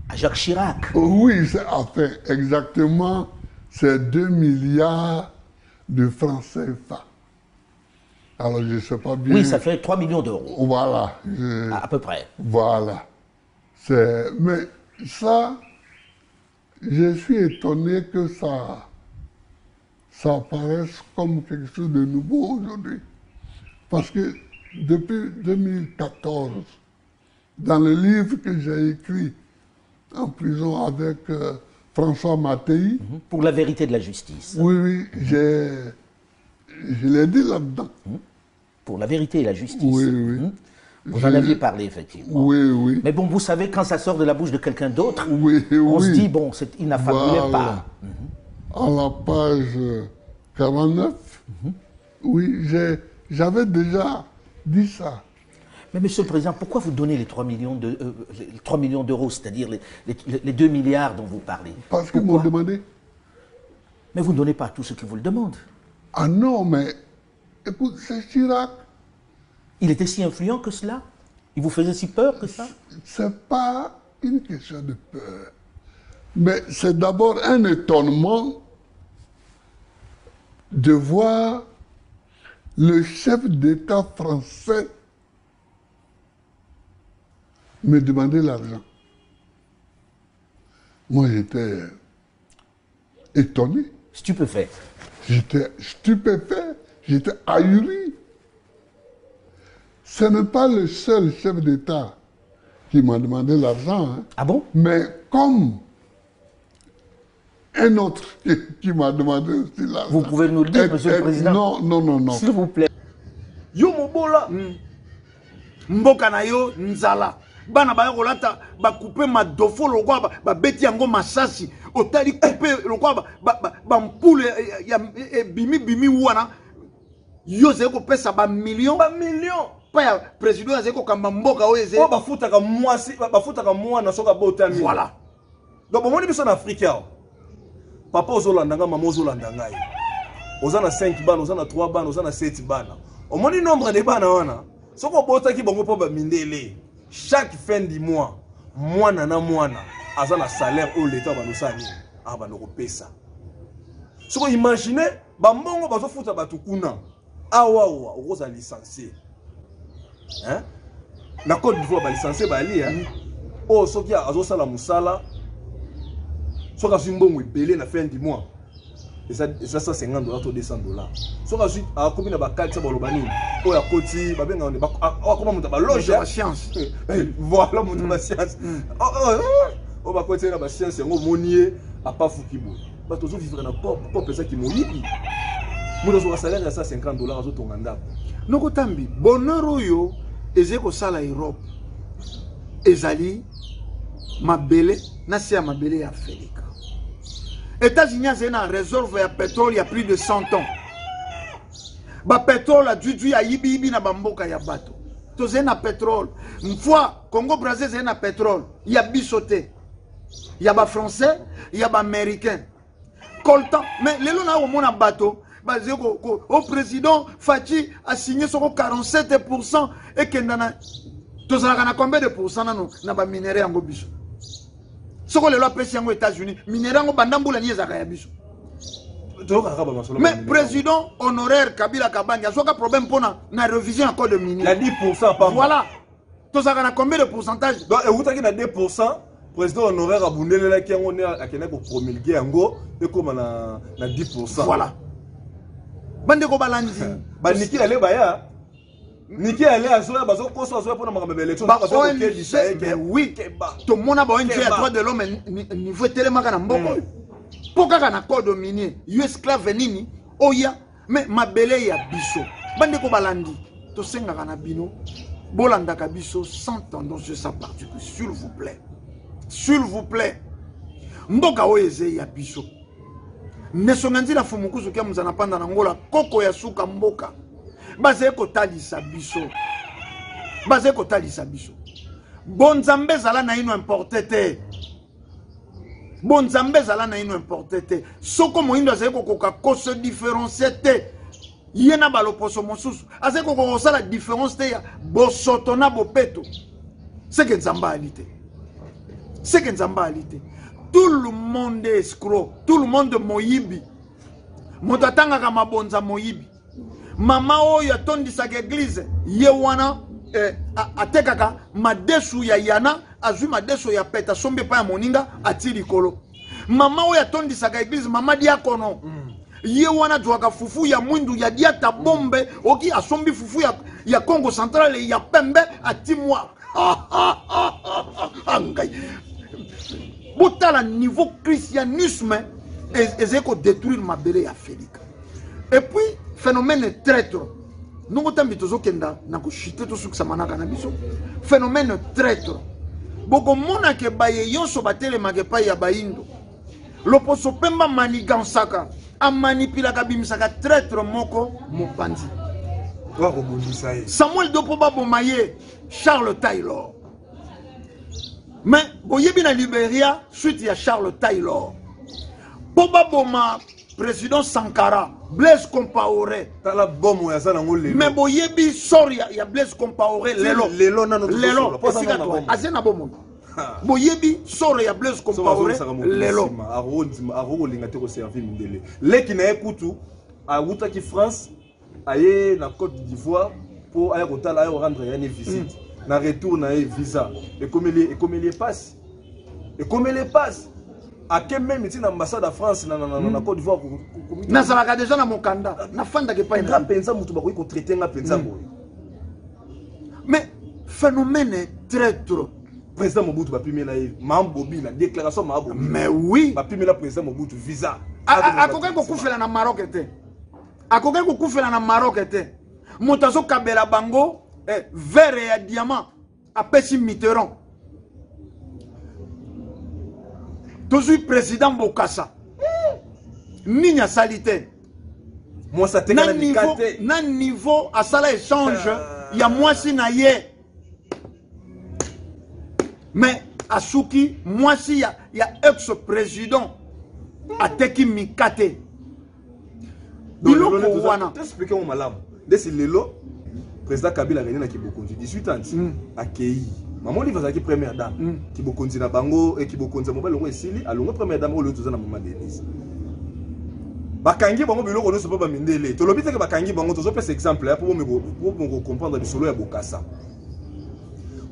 à Jacques Chirac? Oui, enfin, exactement, c'est 2 milliards de francs CFA. Alors, je ne sais pas bien. Oui, ça fait 3 millions d'euros. Voilà. À peu près. Voilà. Mais ça, je suis étonné que ça apparaisse comme quelque chose de nouveau aujourd'hui. Parce que depuis 2014, dans le livre que j'ai écrit en prison avec François Mattei. Pour la vérité de la justice. Oui, oui, je l'ai dit là-dedans. Pour la vérité et la justice. Oui, oui. Vous en aviez parlé, effectivement. Oui, oui. Mais bon, vous savez, quand ça sort de la bouche de quelqu'un d'autre, oui, on oui. se dit, bon, il n'affabulait Voilà. pas. À la page 49, oui, j'avais déjà dit ça. Mais Monsieur le Président, pourquoi vous donnez les 3 millions de les 3 millions d'euros, c'est-à-dire les 2 milliards dont vous parlez? Parce qu'ils m'ont demandé. Mais vous ne donnez pas à tous ceux qui vous le demandent. Ah non, mais écoute, c'est Chirac. Il était si influent que cela? Il vous faisait si peur que ça? C'est pas une question de peur. Mais c'est d'abord un étonnement de voir le chef d'État français me demander l'argent. Moi, j'étais étonné. Stupéfait. J'étais stupéfait, j'étais ahuri. Ce n'est pas le seul chef d'État qui m'a demandé l'argent. Hein. Ah bon? Mais comme un autre qui m'a demandé aussi l'argent. Vous pouvez nous le dire, Monsieur le Président? Non, non, non, non. S'il vous plaît. Yo mobola. Mboka na yo nzala. Bana ba kolata ba couper madofo lokwa ba beti yango masasi. Otali couper lokwa ba mpule ya bimi bimi wana. Yo zeko kopesa ba million. Ba million. Pa ya président azeko kamba mboka oyo eze. Oyo bafutaka mwasi, bafutaka mwana soki abotami. Voilà. Donc bomoni biso na Afrique awa. Papa ozolanda nga, mama ozolanda ngai. Oza na 5 bana, oza na 3 bana, oza na 7 bana. Omoni nombre de bana wana. Soki obotaki bango mpo ba mindele, chaque fin du mois, mwana na mwana aza na salaire oyo l'État balosala nini? Ah, bando kopesa. Soki imagine ba mbongo bazofuta bato kuna. Awa awa okoza licencié. Hein? Na Côte d'Ivoire ba licencié bali, hein? Oh, soki azosala musala, soki azwi mbongo ebele na fin du mois, eza 150 $ to 200 $. Soki azwi, akomi na ba 400 baloba nini? Oyo akoti, babengaka nini? Oyo akoma moto ya ba loge, Moto ya hein? science. Voilà, moto ya ba science. Oh, oh, oh. Oyo bakoti ye na ba science yango, omoni ye apafuki boye. Bato ozovivre na pop, pop ezaki moyibi. Moto azwaka salaire ya 150 $ azotonga ndako. Noko Tambi, bonheur oyo ezali kosala Europe ezali mabele na se ya mabele ya Afrika. États-Unis azali na réserve ya pétrole ya plus de 100 ans. Ba pétrole ya dudu ya yibi-yibi na bamboka ya bato. Tozali na pétrole. Mfwa Congo Brazza ezali na pétrole ya biso te. Ya ba français, ya ba américain. Coltan, mais lelo na omona bato baze ko, ko, au président Fatshi a signé soko 47% et kenda na tozalaka na combien de pourcent nano na ba minerais yango biso. Soko lelo apesi yango États-Unis, minerais yango banda mbula ni ezalaka ya biso. Toyokaka ba masolo Mais ba minerais. président honoraire Kabila Kabange azwaka problème mpona na révision ya code minier. Ya 10% pamba. Voilà. Tozalaka na combien de pourcentage? Donc ewutaki na 2%, président honoraire abundelelaki yango nde akendaki kopromulgue yango ekóma na 10%. Voilà. Bandeko balandi. Baniki ale baya niki ale azoya, bazokosa, azoya mpona makambo ya baélection. Ba ONG, mais oui, tomona ba ONG ya droit de l'homme, niveau etelemaka na mboka oyo mpo kaka na code minier, yo esclave nini oya mais mabele ya biso. Bandeko balandi, tosengaka na bino bolandaka biso sans tendance, sans parti pris, s'il vous plaît, s'il vous plaît. Mboka oyo eza ya biso. Nesonga nzila fumukuzu kia muzana panda na ngola koko ya suka mboka bazali kotalisa biso, bazali kotalisa biso. Bonzambe ezala na ino importe te, bonzambe ezala na ino importe te. Soko moyindo azali kokoka kose différencier te ye na baloposo mosusu, azali kokoka kosala différence te ya bosoto na bopeto, seke Nzambe ali te, seke Nzambe ali te. Tout le monde est escroc, tout le monde moyibi. Moto atangaka mabonza moyibi, mama oyo atondisaka eglize ye wana atekaka madesu ya yana, azwi madesu ya pete, asombi epai ya moninga, ati likolo. Mama oyo atondisaka eglize, mama diakono, ye wana azwaka fufu ya mwindu ya diata bombe, oki asombi fufu ya Congo Central ya pembe, ati mwa ngai. Botala niveau christianisme ezali kodétruire mabele ya Afrika. Et puis phénomène traître, nongo tambi tozokenda na koshite, tosukisa manaka na biso. Phénomène traître, bokomona ke baye nyonso batelemaka epai ya bayindo, loposo pemba manigansaka, amanipulaka, abimisaka traître moko mopanzi. Akobundisa ye. Samuel Doe mpo baboma ye, Charles Taylor. Mais boyebi na Liberia suite ya Charles Taylor mpo baboma président Sankara, Blaise Compaoré. Tala bomo aza nango lelo. Mais boyebi sort ya Blaise Compaoré lelo? Lelo nano. Lelo esika to aza na bomoi, boyebi sort ya Blaise Compaoré lelo? Akokolinga te koservir mindele. Leki na ye kutu awutaki France, aye na Côte d'Ivoire mpo aya kotala, aya korendre yani visite. Na retour na ye, visa ekomeli ye pasi, ekomeli ye pasi. Ake même ti na ambassade ya France na Côte d'Ivoire. Nazalaka déjà na mokanda, nafandaka epai. Nga mpenza moto bakoki kotraite nga mpenza boye? Mais phénomène traître. Président Mobutu, bapimela ye Mambobi na déclaration Mabobi. Mais oui. Bapimela président Mobutu visa. Akoki kokufela na Maroc te, akoki kokufela na Maroc te. Moto azokabela bango verre ya diamant, apesi Mitterrand. Tozwi président Bokasa, nini asali te? Mwasi atekala mikate. Na niveau asala échange ya mwasi na ye, mais asuki mwasi ya ex président ateki mikate. Biloko wana. Explique ngo malamu. Ndesi lelo président Kabila rene na kibokonzi 18 ans, akei mama Olive azalaki première dame. Kibokonzi na bango, kibokonzi ya mobali yango esili, alongwe première dame. Oyo toza na mama Denise, bakangi bango biloko nyonso mpo bamindele. Tolobi teke bakangi bango, tozopesa exemple mpo bomeko comprendre lisolo ya Bokasa.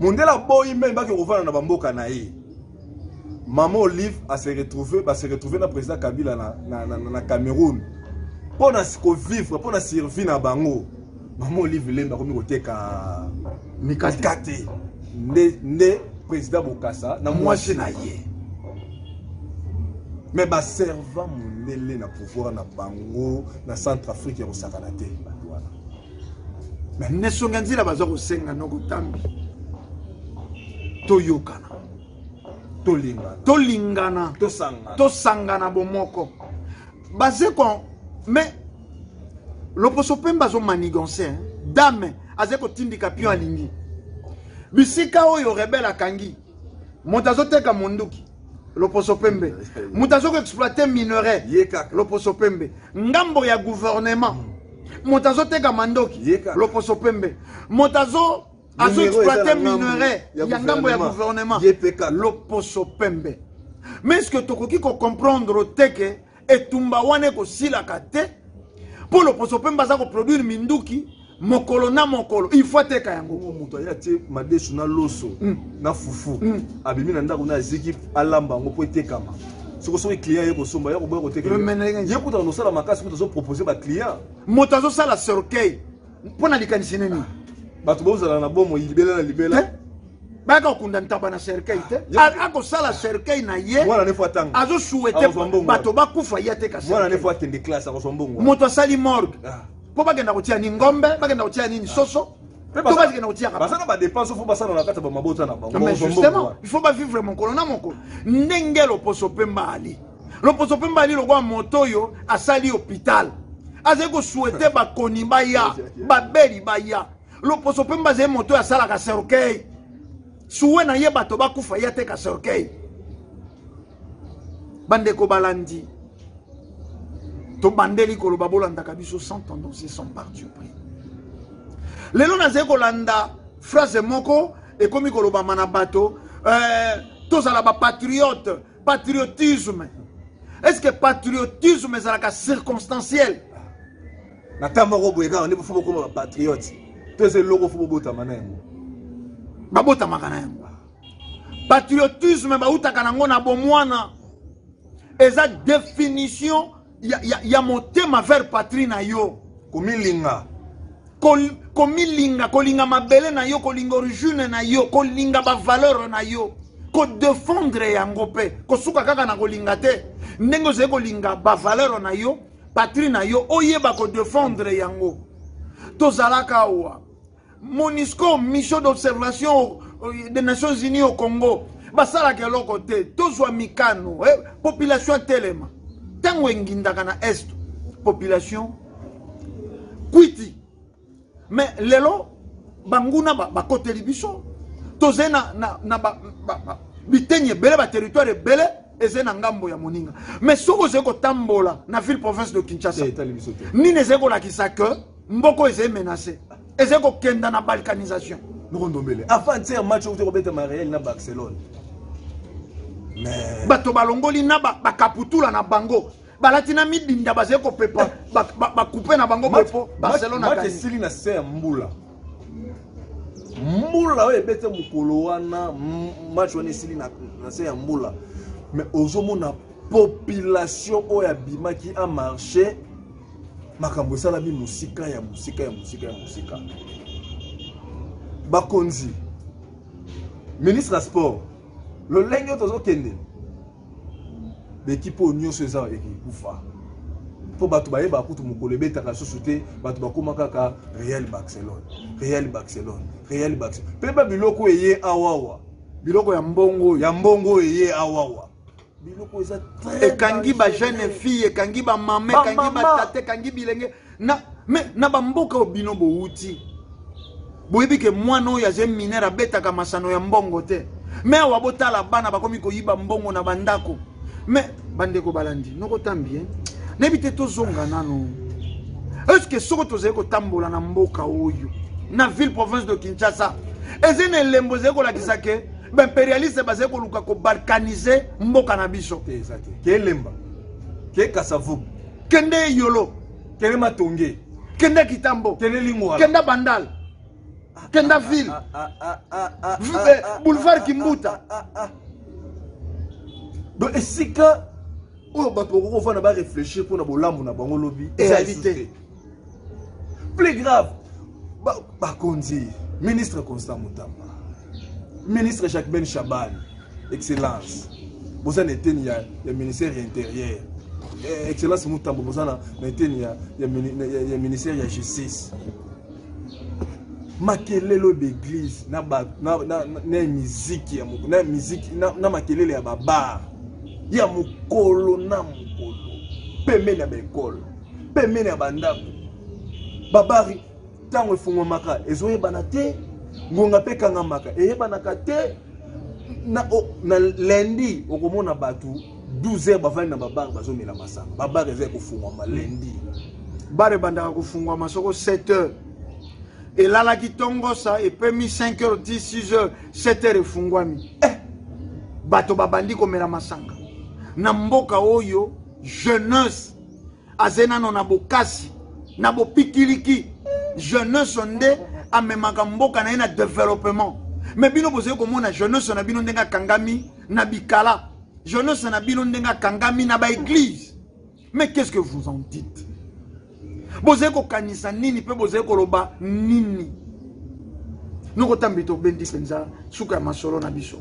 Mondele aboyi même bake kovanda na bamboka na ye. Mama Olive ase retrouve, base retrouve na président Kabila na Cameroun mpo na kovivre, mpo na survie na bango. Mama Olive Lembe akomi koteka mikate nde président Bokasa na mwasi na ye. Mais baserva mondele na pouvoir na bango na Centre Afrique ya kosakana te, bato wana. Mais nesonga nzela baza kosenga noko tambi, toyokana. Tolingana. Tolingana. Tosangana. Tosangana bomoko baze ko. Mais loposo pembe azomanigance, hein? Dame aza kotindika pion, alingi bisika oyo rebelle akangi. Moto azoteka monduki, loposo pembe. Moto azokoexploite minerai, loposo pembe. Ngambo ya gouvernement, moto azoteka mandoki, loposo pembe. Moto azoexploite minerai ya ngambo ya gouvernement, loposo pembe. Mais est ce que tokoki kocomprendre te ke etumba wana ekosilaka te mpo loposo pembe aza koproduire minduki? mokolo na mokolo, il faut ateka yango. Moto aye atie madesu na loso na fufu, abimi na ndako na aziki, alamba yango mpo etekama. Soki client ye kosomba, ye koboya koteka, ye kutaka kosala makasi kuta azopropose baclient. Moto azosala cercueil mpo na likanisi nini? Bato bozala na bomoi libela na libela. Bayaka kokunda ntaba na cercueil te. Akosala cercueil na ye, azosouhaite bato bakufa, ye ateka. Moto asali morgue mpo bakenda kotia nini? Ngombe? Bakenda kotia nini? Soso? To bakenda kotia? Baza na badépenses, faut basala na kati ya bamabota na bango. Mais justement, il faut bavivre mokolo na mokolo. Ndenge loposo pemba ali, loposo pemba ali lokola moto oyo asali hôpital, azali kosouhaiter bakoni baya, babeli baya. Loposo pemba azali moto oyo asalaka cercueil, souhait na ye bato bakufa, ye ateka cercueil. Bandeko balandi, tobandeli koloba, bolandaka biso sans tendance et sans parti pris. Lelo nazali kolanda phrase moko ekomi kolobama na bato, tozala bapatriote, patriotisme. Est ce que patriotisme ezalaka circonstanciel? Na ntango moko boye kaka nde faut bokoma bapatriote, to eza eloko faut bobotama na yango? Babotamaka na yango. Patriotisme bautaka nango na bomwana. Eza définition ya motema vers patrie na yo. Komilinga. Komilinga, kolinga mabele na yo, kolinga origine na yo, kolinga bavaleur na yo, kodéfendre yango mpe kosuka kaka na kolinga te. Ndenge ozali kolinga bavaleur na yo, patrie na yo, oyeba kodéfendre yango. Tozalaka awa, MONUSCO, mission d'observation des Nations Unies au Congo, basalaka eloko te. Tozwa mikano, population atelema. Ntango engindaka na Est, population kwiti. Mais lelo banguna bakoteli biso, tozali na biteni ebele, baterritoire ebele ezali na ngambo ya moninga. Mais soki ozali kotambola na ville province de Kinshasa, nini ezali kolakisa ke mboka ezali menacé, ezali kokenda na balkanisation? Ndombele, avant-hier match okuti kobetama Real na Barcelone. Bato balongoli na bakaputula na bango, balati na midinda, bazali kopepa bakupe na bango bopo Barcelone. Match esili na se ya mbula, mbula oyo ebete mokolo wana. Match wana esili na se ya mbula, mais ozomona population oyo abimaki amarché. Makambo esalami mosika ya mosika ya mosika ya mosika. Bakonzi, ministre ya sport, lolenge oyo tozokende, baekipe oyo nyonso eza ekekufa, mpo bato bayebaka kutu mokolo ebetaka lisusu te. Bato bakóma kaka Real Barcelone, Real Barcelone, Real Barcelone. Mpe babiloko eye awawa. Biloko ya mbongo. Ya mbongo oyo eye awawa, biloko eza. Ekangi bajeune fille, ekangi bamama, ekangi batata, ekangi bilenge na me na bamboka oyo bino bowuti. Boyebi ke mwana oyo aza mineur abetaka masano ya mbongo te. Me awa botala, bana bakomi koyiba mbongo na bandako. Me bandeko balandi, nokotambi nayebi te. Tozonga nano. Est-ce soko tozali kotambola na mboka oyo, na ville province de Kinshasa, eza na elembo ezali kolakisa ke baimpérialiste bazali koluka kobalkaniser mboka na biso? Eza te. Ke Lemba, ke Kasavubu, kende Yolo, kende Matonge, kende Kitambo, kende Lingwala, kende Bandal, kenda ville, boulevard Kimbuta. Donc esika oyo bato bakoki kofanda baréfléchir mpona bolamu na bango lobi ezali te. Plus grave, bakonzi, ministre Constant Mutamba, ministre Jacques Ben Chabal, excellence, boza na eteni ya ministère ya intérieur. Excellence Mutambo, boza na eteni ya ministère ya justice. Makelele oyo baeglise na miziki, na miziki, na makelele ya babar ya mokolo na mokolo, pembeni ya baekole, pembeni ya bandako, babari ntango efungwamaka ezoyebana te, ngonga mpe ekangamaka eyebanaka te. Na lundi okomona bato 12 heures bavandi na babar, bazomela masanga. Babar eza ekofungwama lundi. Bar ebandaka kofungwama soko 7 heures, elalaki ntongosa, epemi 5 heures 10, 6 heures, 7 heures efungwami. Bato babandi komela masanga. Na mboka oyo jeunesse aze nano na bokasi, na bopikiliki. Jeunesse nde amemaka mboka na ye na developpement. Mais bino bozali komona jeunesse na bino ndenge akangami na bikala, jeunesse na bino ndenge akangami na ba église. Mais qu'est-ce que vous en dites? Bozali kokanisa nini mpe bozali koloba nini? Nokotambi tobendi mpenza suka ya masolo na biso.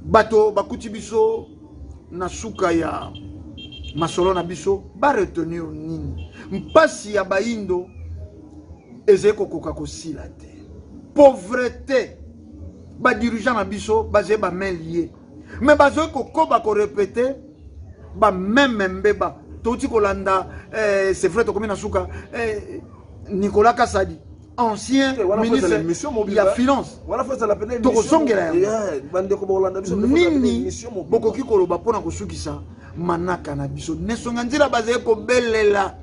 Bato bakuti biso na suka ya masolo na biso, ba retenir nini? Mpasi ya bayindo ezali kokoka kosila te. Pauvreté, ba dirigeant na biso bazali ba main liée, mais bazali kokoba korepete ba meme mbeba. Touti kolanda, c'est vrai, tokomi na suka, Nicolas Kasadi, ancien ministre ya finance, tokozongela yango. Nini bokoki koloba mpona kosukisa manaka na biso? Nesonga nzela bazali kobelela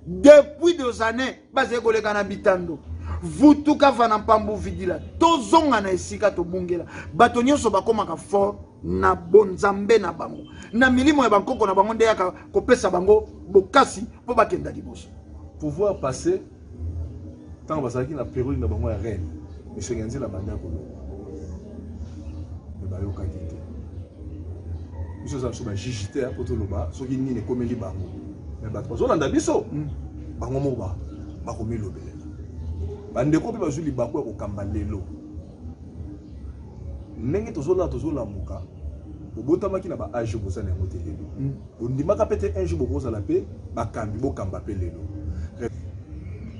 depuis des années, bazali koleka na bitando vutuka vana mpambu vidila. Tozonga na esika tobungela. Bato nyonso bakomaka fort na bonzambe na bango, na milimo ya bankoko na bango nde yaka kopesa bango bokasi mpo bakenda liboso. Pouvoir passé ntango bazalaki na periode na bango ya reine, misongi ya nzela banda koloba me bayokaki te. Biso eza biso bajuge te mpo toloba soki nini ekomeli bango, me bato bazolanda biso bango moko bakomilobelela. Bandeko mpe bazwi libaku ya kokamba lelo ndenge tozolala tozolamuka. Bobotamaki na ba age boza na yango te lelo, bondimaka mpe te un jour bokozala mpe bakambi, bokamba mpe lelo.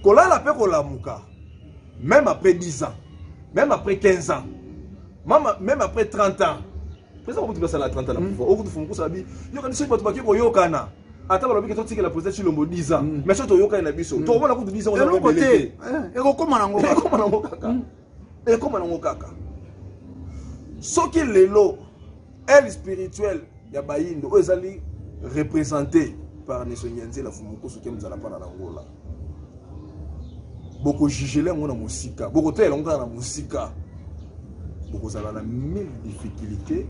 Kolala mpe kolamuka, même après 10 ans, même après 15 ans, même après 30 ans, président Mobutu basala 30 ans na pouvoir. Okutu fumukusa bi yoka soki bato bake koyokana, ata balobi ke totikela président Tshilombo 10 ans, mais soki toyokani na biso, tokomona kutu 10 ans eloko te, ekokoma nango, ekokoma nango kaka, ekoma nango kaka. Soki lelo aile spirituelle ya bayindo oyo ezali représenté par Nesongi Nzela Fumukusu ke mzala pana na Angola, bokojugele yango na mosika, bokotalela yango kaka na mosika, bokozala na mille difficulté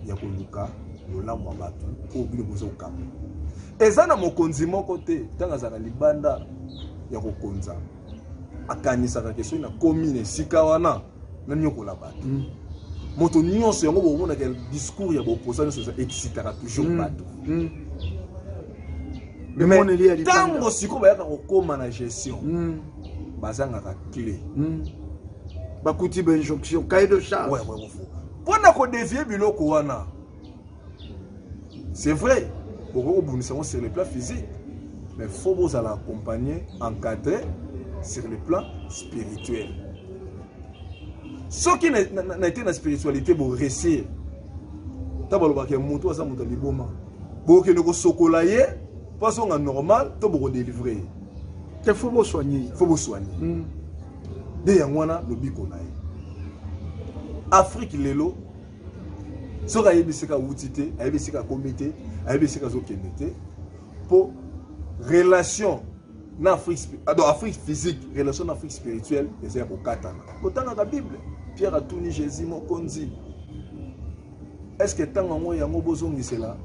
ya koluka bolamu ya bato oyo bino boza kokamba. Eza na mokonzi moko te ntango azalaka libanda ya kokonza akanisaka ke soki nakomi na esika wana nanyokola bato. Moto nyonso yango bokomonaka discours ya boposa nyonso eza excitaka toujours bato. Mais ntango sikoyo bayaka kokóma na gestion, bazangaka clé. Bakuti ba injonction, cahier de charge. Ouais, mpona kodévier biloko wana, c'est vrai, bokoki kobundisa yango sur le plan physique, mais faut bozala accompagné, encadré sur le plan spirituel. Soki na ete na spiritualité boréussir, ntango balobaka ya moto aza moto ya liboma, bokende kosokola ye mpo azonga normal to bokodélivre ye? Te, faut bosoigne. Faut bosoigne. Nde yango wana lobiko na ye. Afrique lelo, soki ayebi esika awuti te, ayebi esika akomi te, ayebi esika azokende te, mpo relation na Afrique, donc Afrique physique, relation na Afrique spirituelle eza ya kokatana. Kotangaka Bible, Pierre atuni Jésus: mokonzi, est ce que ntango yango bozongisela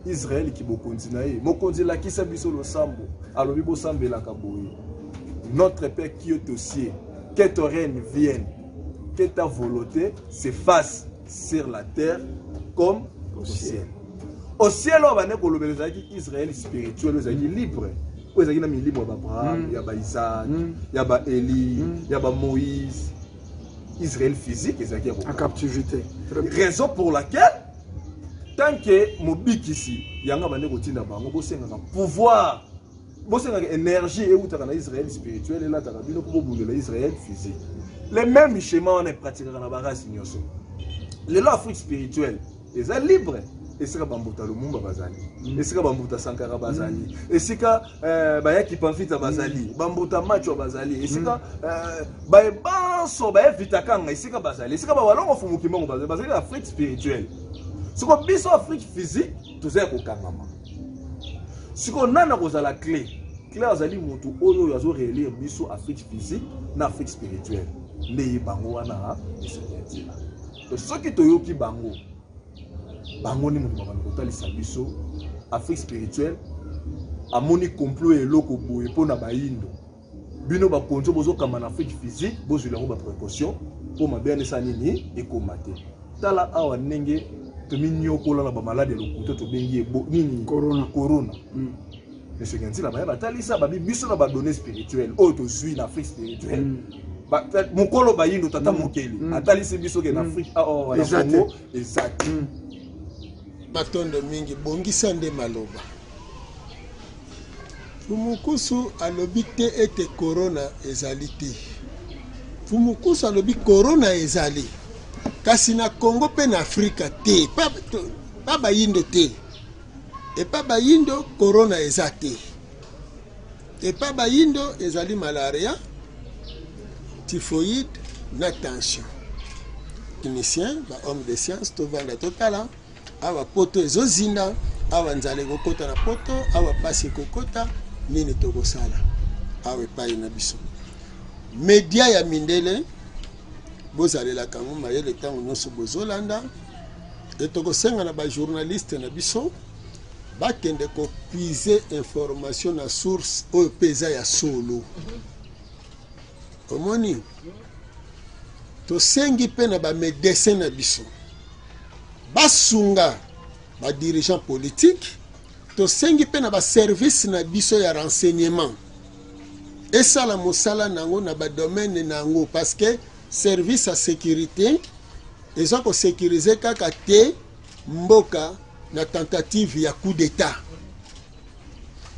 Israele kibokonzi na ye? Mokonzi, elakisa biso losambo. Alobi: bosambelaka boye: Notre Père qui est aux cieux, que ton règne vienne, que ta volonté se fasse sur la terre comme au ciel. Au ciel oyo bande kolobela ezalaki Israel spirituel oyo ezalaki libre, oyo ezalaki na milimo ya baAbraham, ya baIsaac, ya baEli, ya baMoïse. Israel physique ezalaki ya en captivité. Raison pour laquelle, tant que mobikisi yango abande kotinda bango, bosengaka pouvoir, bosengaka énergie eutaka na Israel spirituel, elataka bino mpo bobundela Israel physique. Le même schéma wana epratikaka na barace nyonso. Lelo Afrique spirituelle eza libre, esika bambuta Lumumba bazali, esika bambuta Sankara bazali, esika bayaki Pamfita bazali, bambuta Machwa bazali, esika bayebanso baye Vitakanga esika bazali, esika bawalongo Fumukimongo bazali, bazali na Afrique spirituelle. Siko biso Afrique physique toza ya kokangama. Sikoyo nani akozala clé? Clé azali motu oyo azoréélire biso Afrique physique na Afrique spirituelle. Nde ye bango wana esongi ya nzela. Soki toyoki bango, bango nde moto bakanda kotalisa biso Afrique spirituelle amoni complot ya eloko boye mpo na bayindo. Bino bakonzi oyo bozokamba na Afrique physique, bozwila yango ba précaution mpo mabe wana esala nini, ekoma te. Tala awa ndenge tominyokola na bamaladi ya lokuta tobengi ebo nini, corona, corona. Monsieur Gentila baya batalisa babi biso na ba données spirituelles oyo tozwi na Afrique spirituelle. Mokolo bayindo tata mokeli atalisi biso ke na Afrique awa na Congo eza te. Matondo mingi, bongisa nde maloba. Mfumu Nkusu alobi te ete corona ezali te. Mfumu Nkusu alobi corona ezali, kasi na Congo mpe na Afrika te, pa bayindo te. Epa bayindo corona eza te. Epa bayindo ezali malaria, typhoïde na tension. Technicien, ba homme de science, tovanda totala awa poto ezozinda, awa nzala ekokota na poto, awa pasi ekokota, nini tokosala awa epai na biso? Media ya mindele bozalelaka yango mayele ntango nyonso bozolanda. E tokosenga na ba journaliste na biso bakende ko puiser information na source oyo mpe eza ya solo. Omoni, tosengi mpe na ba medecin na biso basunga ba dirigeant politique, tosengi mpe na ba service na biso ya renseignement esala mosala nango na ba domaine nango, parce que service ya sécurité eza ko sécuriser kaka te mboka na tentative ya coup d'état,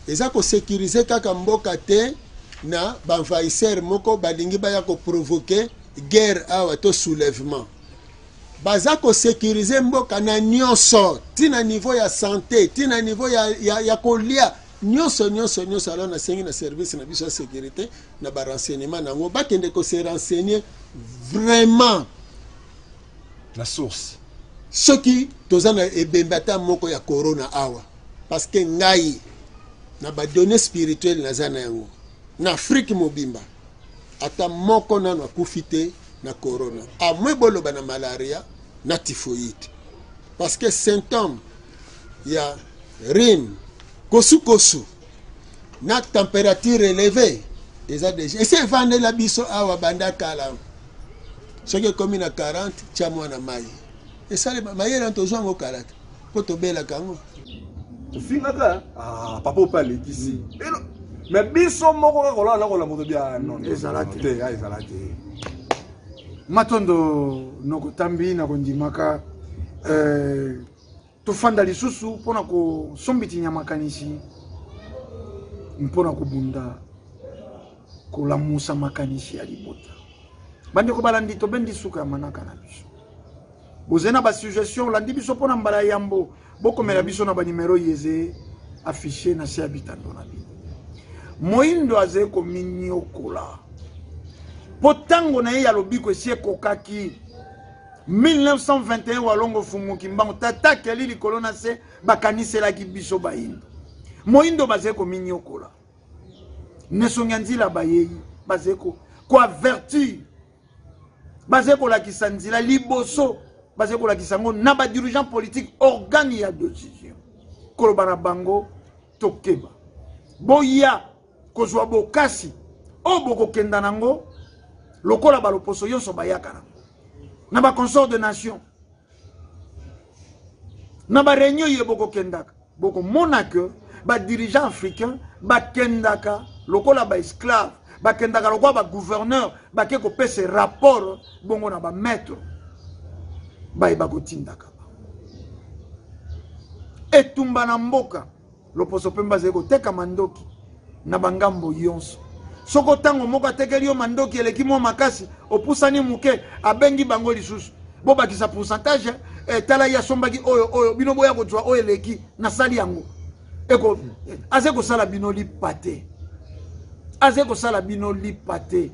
eza ko sécuriser kaka mboka te na ba envahisseur moko balingi baya ko provoquer guerre awa to soulèvement. Baza ko sécuriser mboka na nyonso, ti na niveau ya santé, ti na niveau ya kolia, nyonso, nyonso, nyonso. Alors nasengi na service na biso ya sécurité na ba renseignement nango bakende ko se renseigner vraiment na source soki toza na ebembe ata moko ya corona awa, parce que ngai na ba données spirituelles naza na yango na Afrique mobimba ata moko nano akufi te na corona, à moins boloba na malaria na typhoïde, parce que symptôme ya rhume, kosukosu na température élevée eza déjà ese evandela biso awa banda kala. Soki ekomi na 40, tia mwana mai esalema mayele tozwa yango kala te mpo tobelaka yango. Tofingaka papa ope alekisi mais biso moko kaka kolala na kolanda moto bia non, ezala te. Te, ezala te. Matondo nokotambi na kondimaka tofanda lisusu mpona kosombitinya makanisi, mpona kobunda kolamusa makanisi ya libota. Bandeko balandi, tobendi suka ya manaka na biso. Bozali na ba suggestion, olandi biso mpona mbala ya yambo, bokomela biso na ba numero yeze affiché na se ya bitando na bino. Moindo azali kominyokola po ntango na ye ya lobiko esi ekokaki. 1921 Walongo Fumu Kimbangu tata akeli likolo na se, bakaniselaki biso bayindo. Moindo bazali kominyokola. Nesongi ya nzila bayei, bazali koavertir, bazali kolakisa nzila liboso, bazali kolakisa yango na ba dirigeant politique, organe ya décision. Koloba na bango tokeba, boya kozwa bokasi oyo bokokenda nango lokola baloposo nyonso bayaka nango na ba consort de nation, na ba réunion ye bokokendaka, bokomona que ba dirigeant africain bakendaka lokola ba esclave, bakendaka lokola ba gouverneur, bake kopesa rapport bongo na ba maître bayeba kotindaka bango. Etumba na mboka loposo pembe azali koteka mandoki na bangambo yonso. Soko ntango moko atekeli yo mandoki eleki mwa makasi, opusani moke, abengi bango lisusu, bobakisa pourcentage, tala ye asombaki oyo oyo, bino boya kozwa oyo eleki, nasali yango. Eko, aze kosala bino lipa te, aze kosala bino lipa te.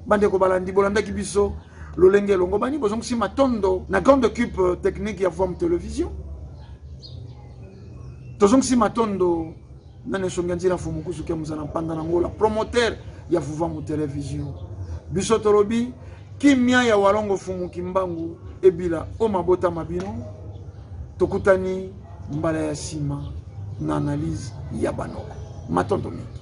Bandeko balandi, bolandaki biso lolenge elongo bani, bozongisi matondo na grande équipe technique ya Voam Télévision. Tozongisi matondo na nesongi ya nzela Mfumu Kusu ke muzala mpanda na ngola, promoteur ya Vuvamu Télévision. Biso tolobi kimia ya Walongo Fumu Kimbangu ebila o mabota mabino. Tokutani mbala ya sima na analyse ya banoko. Matondo mingi.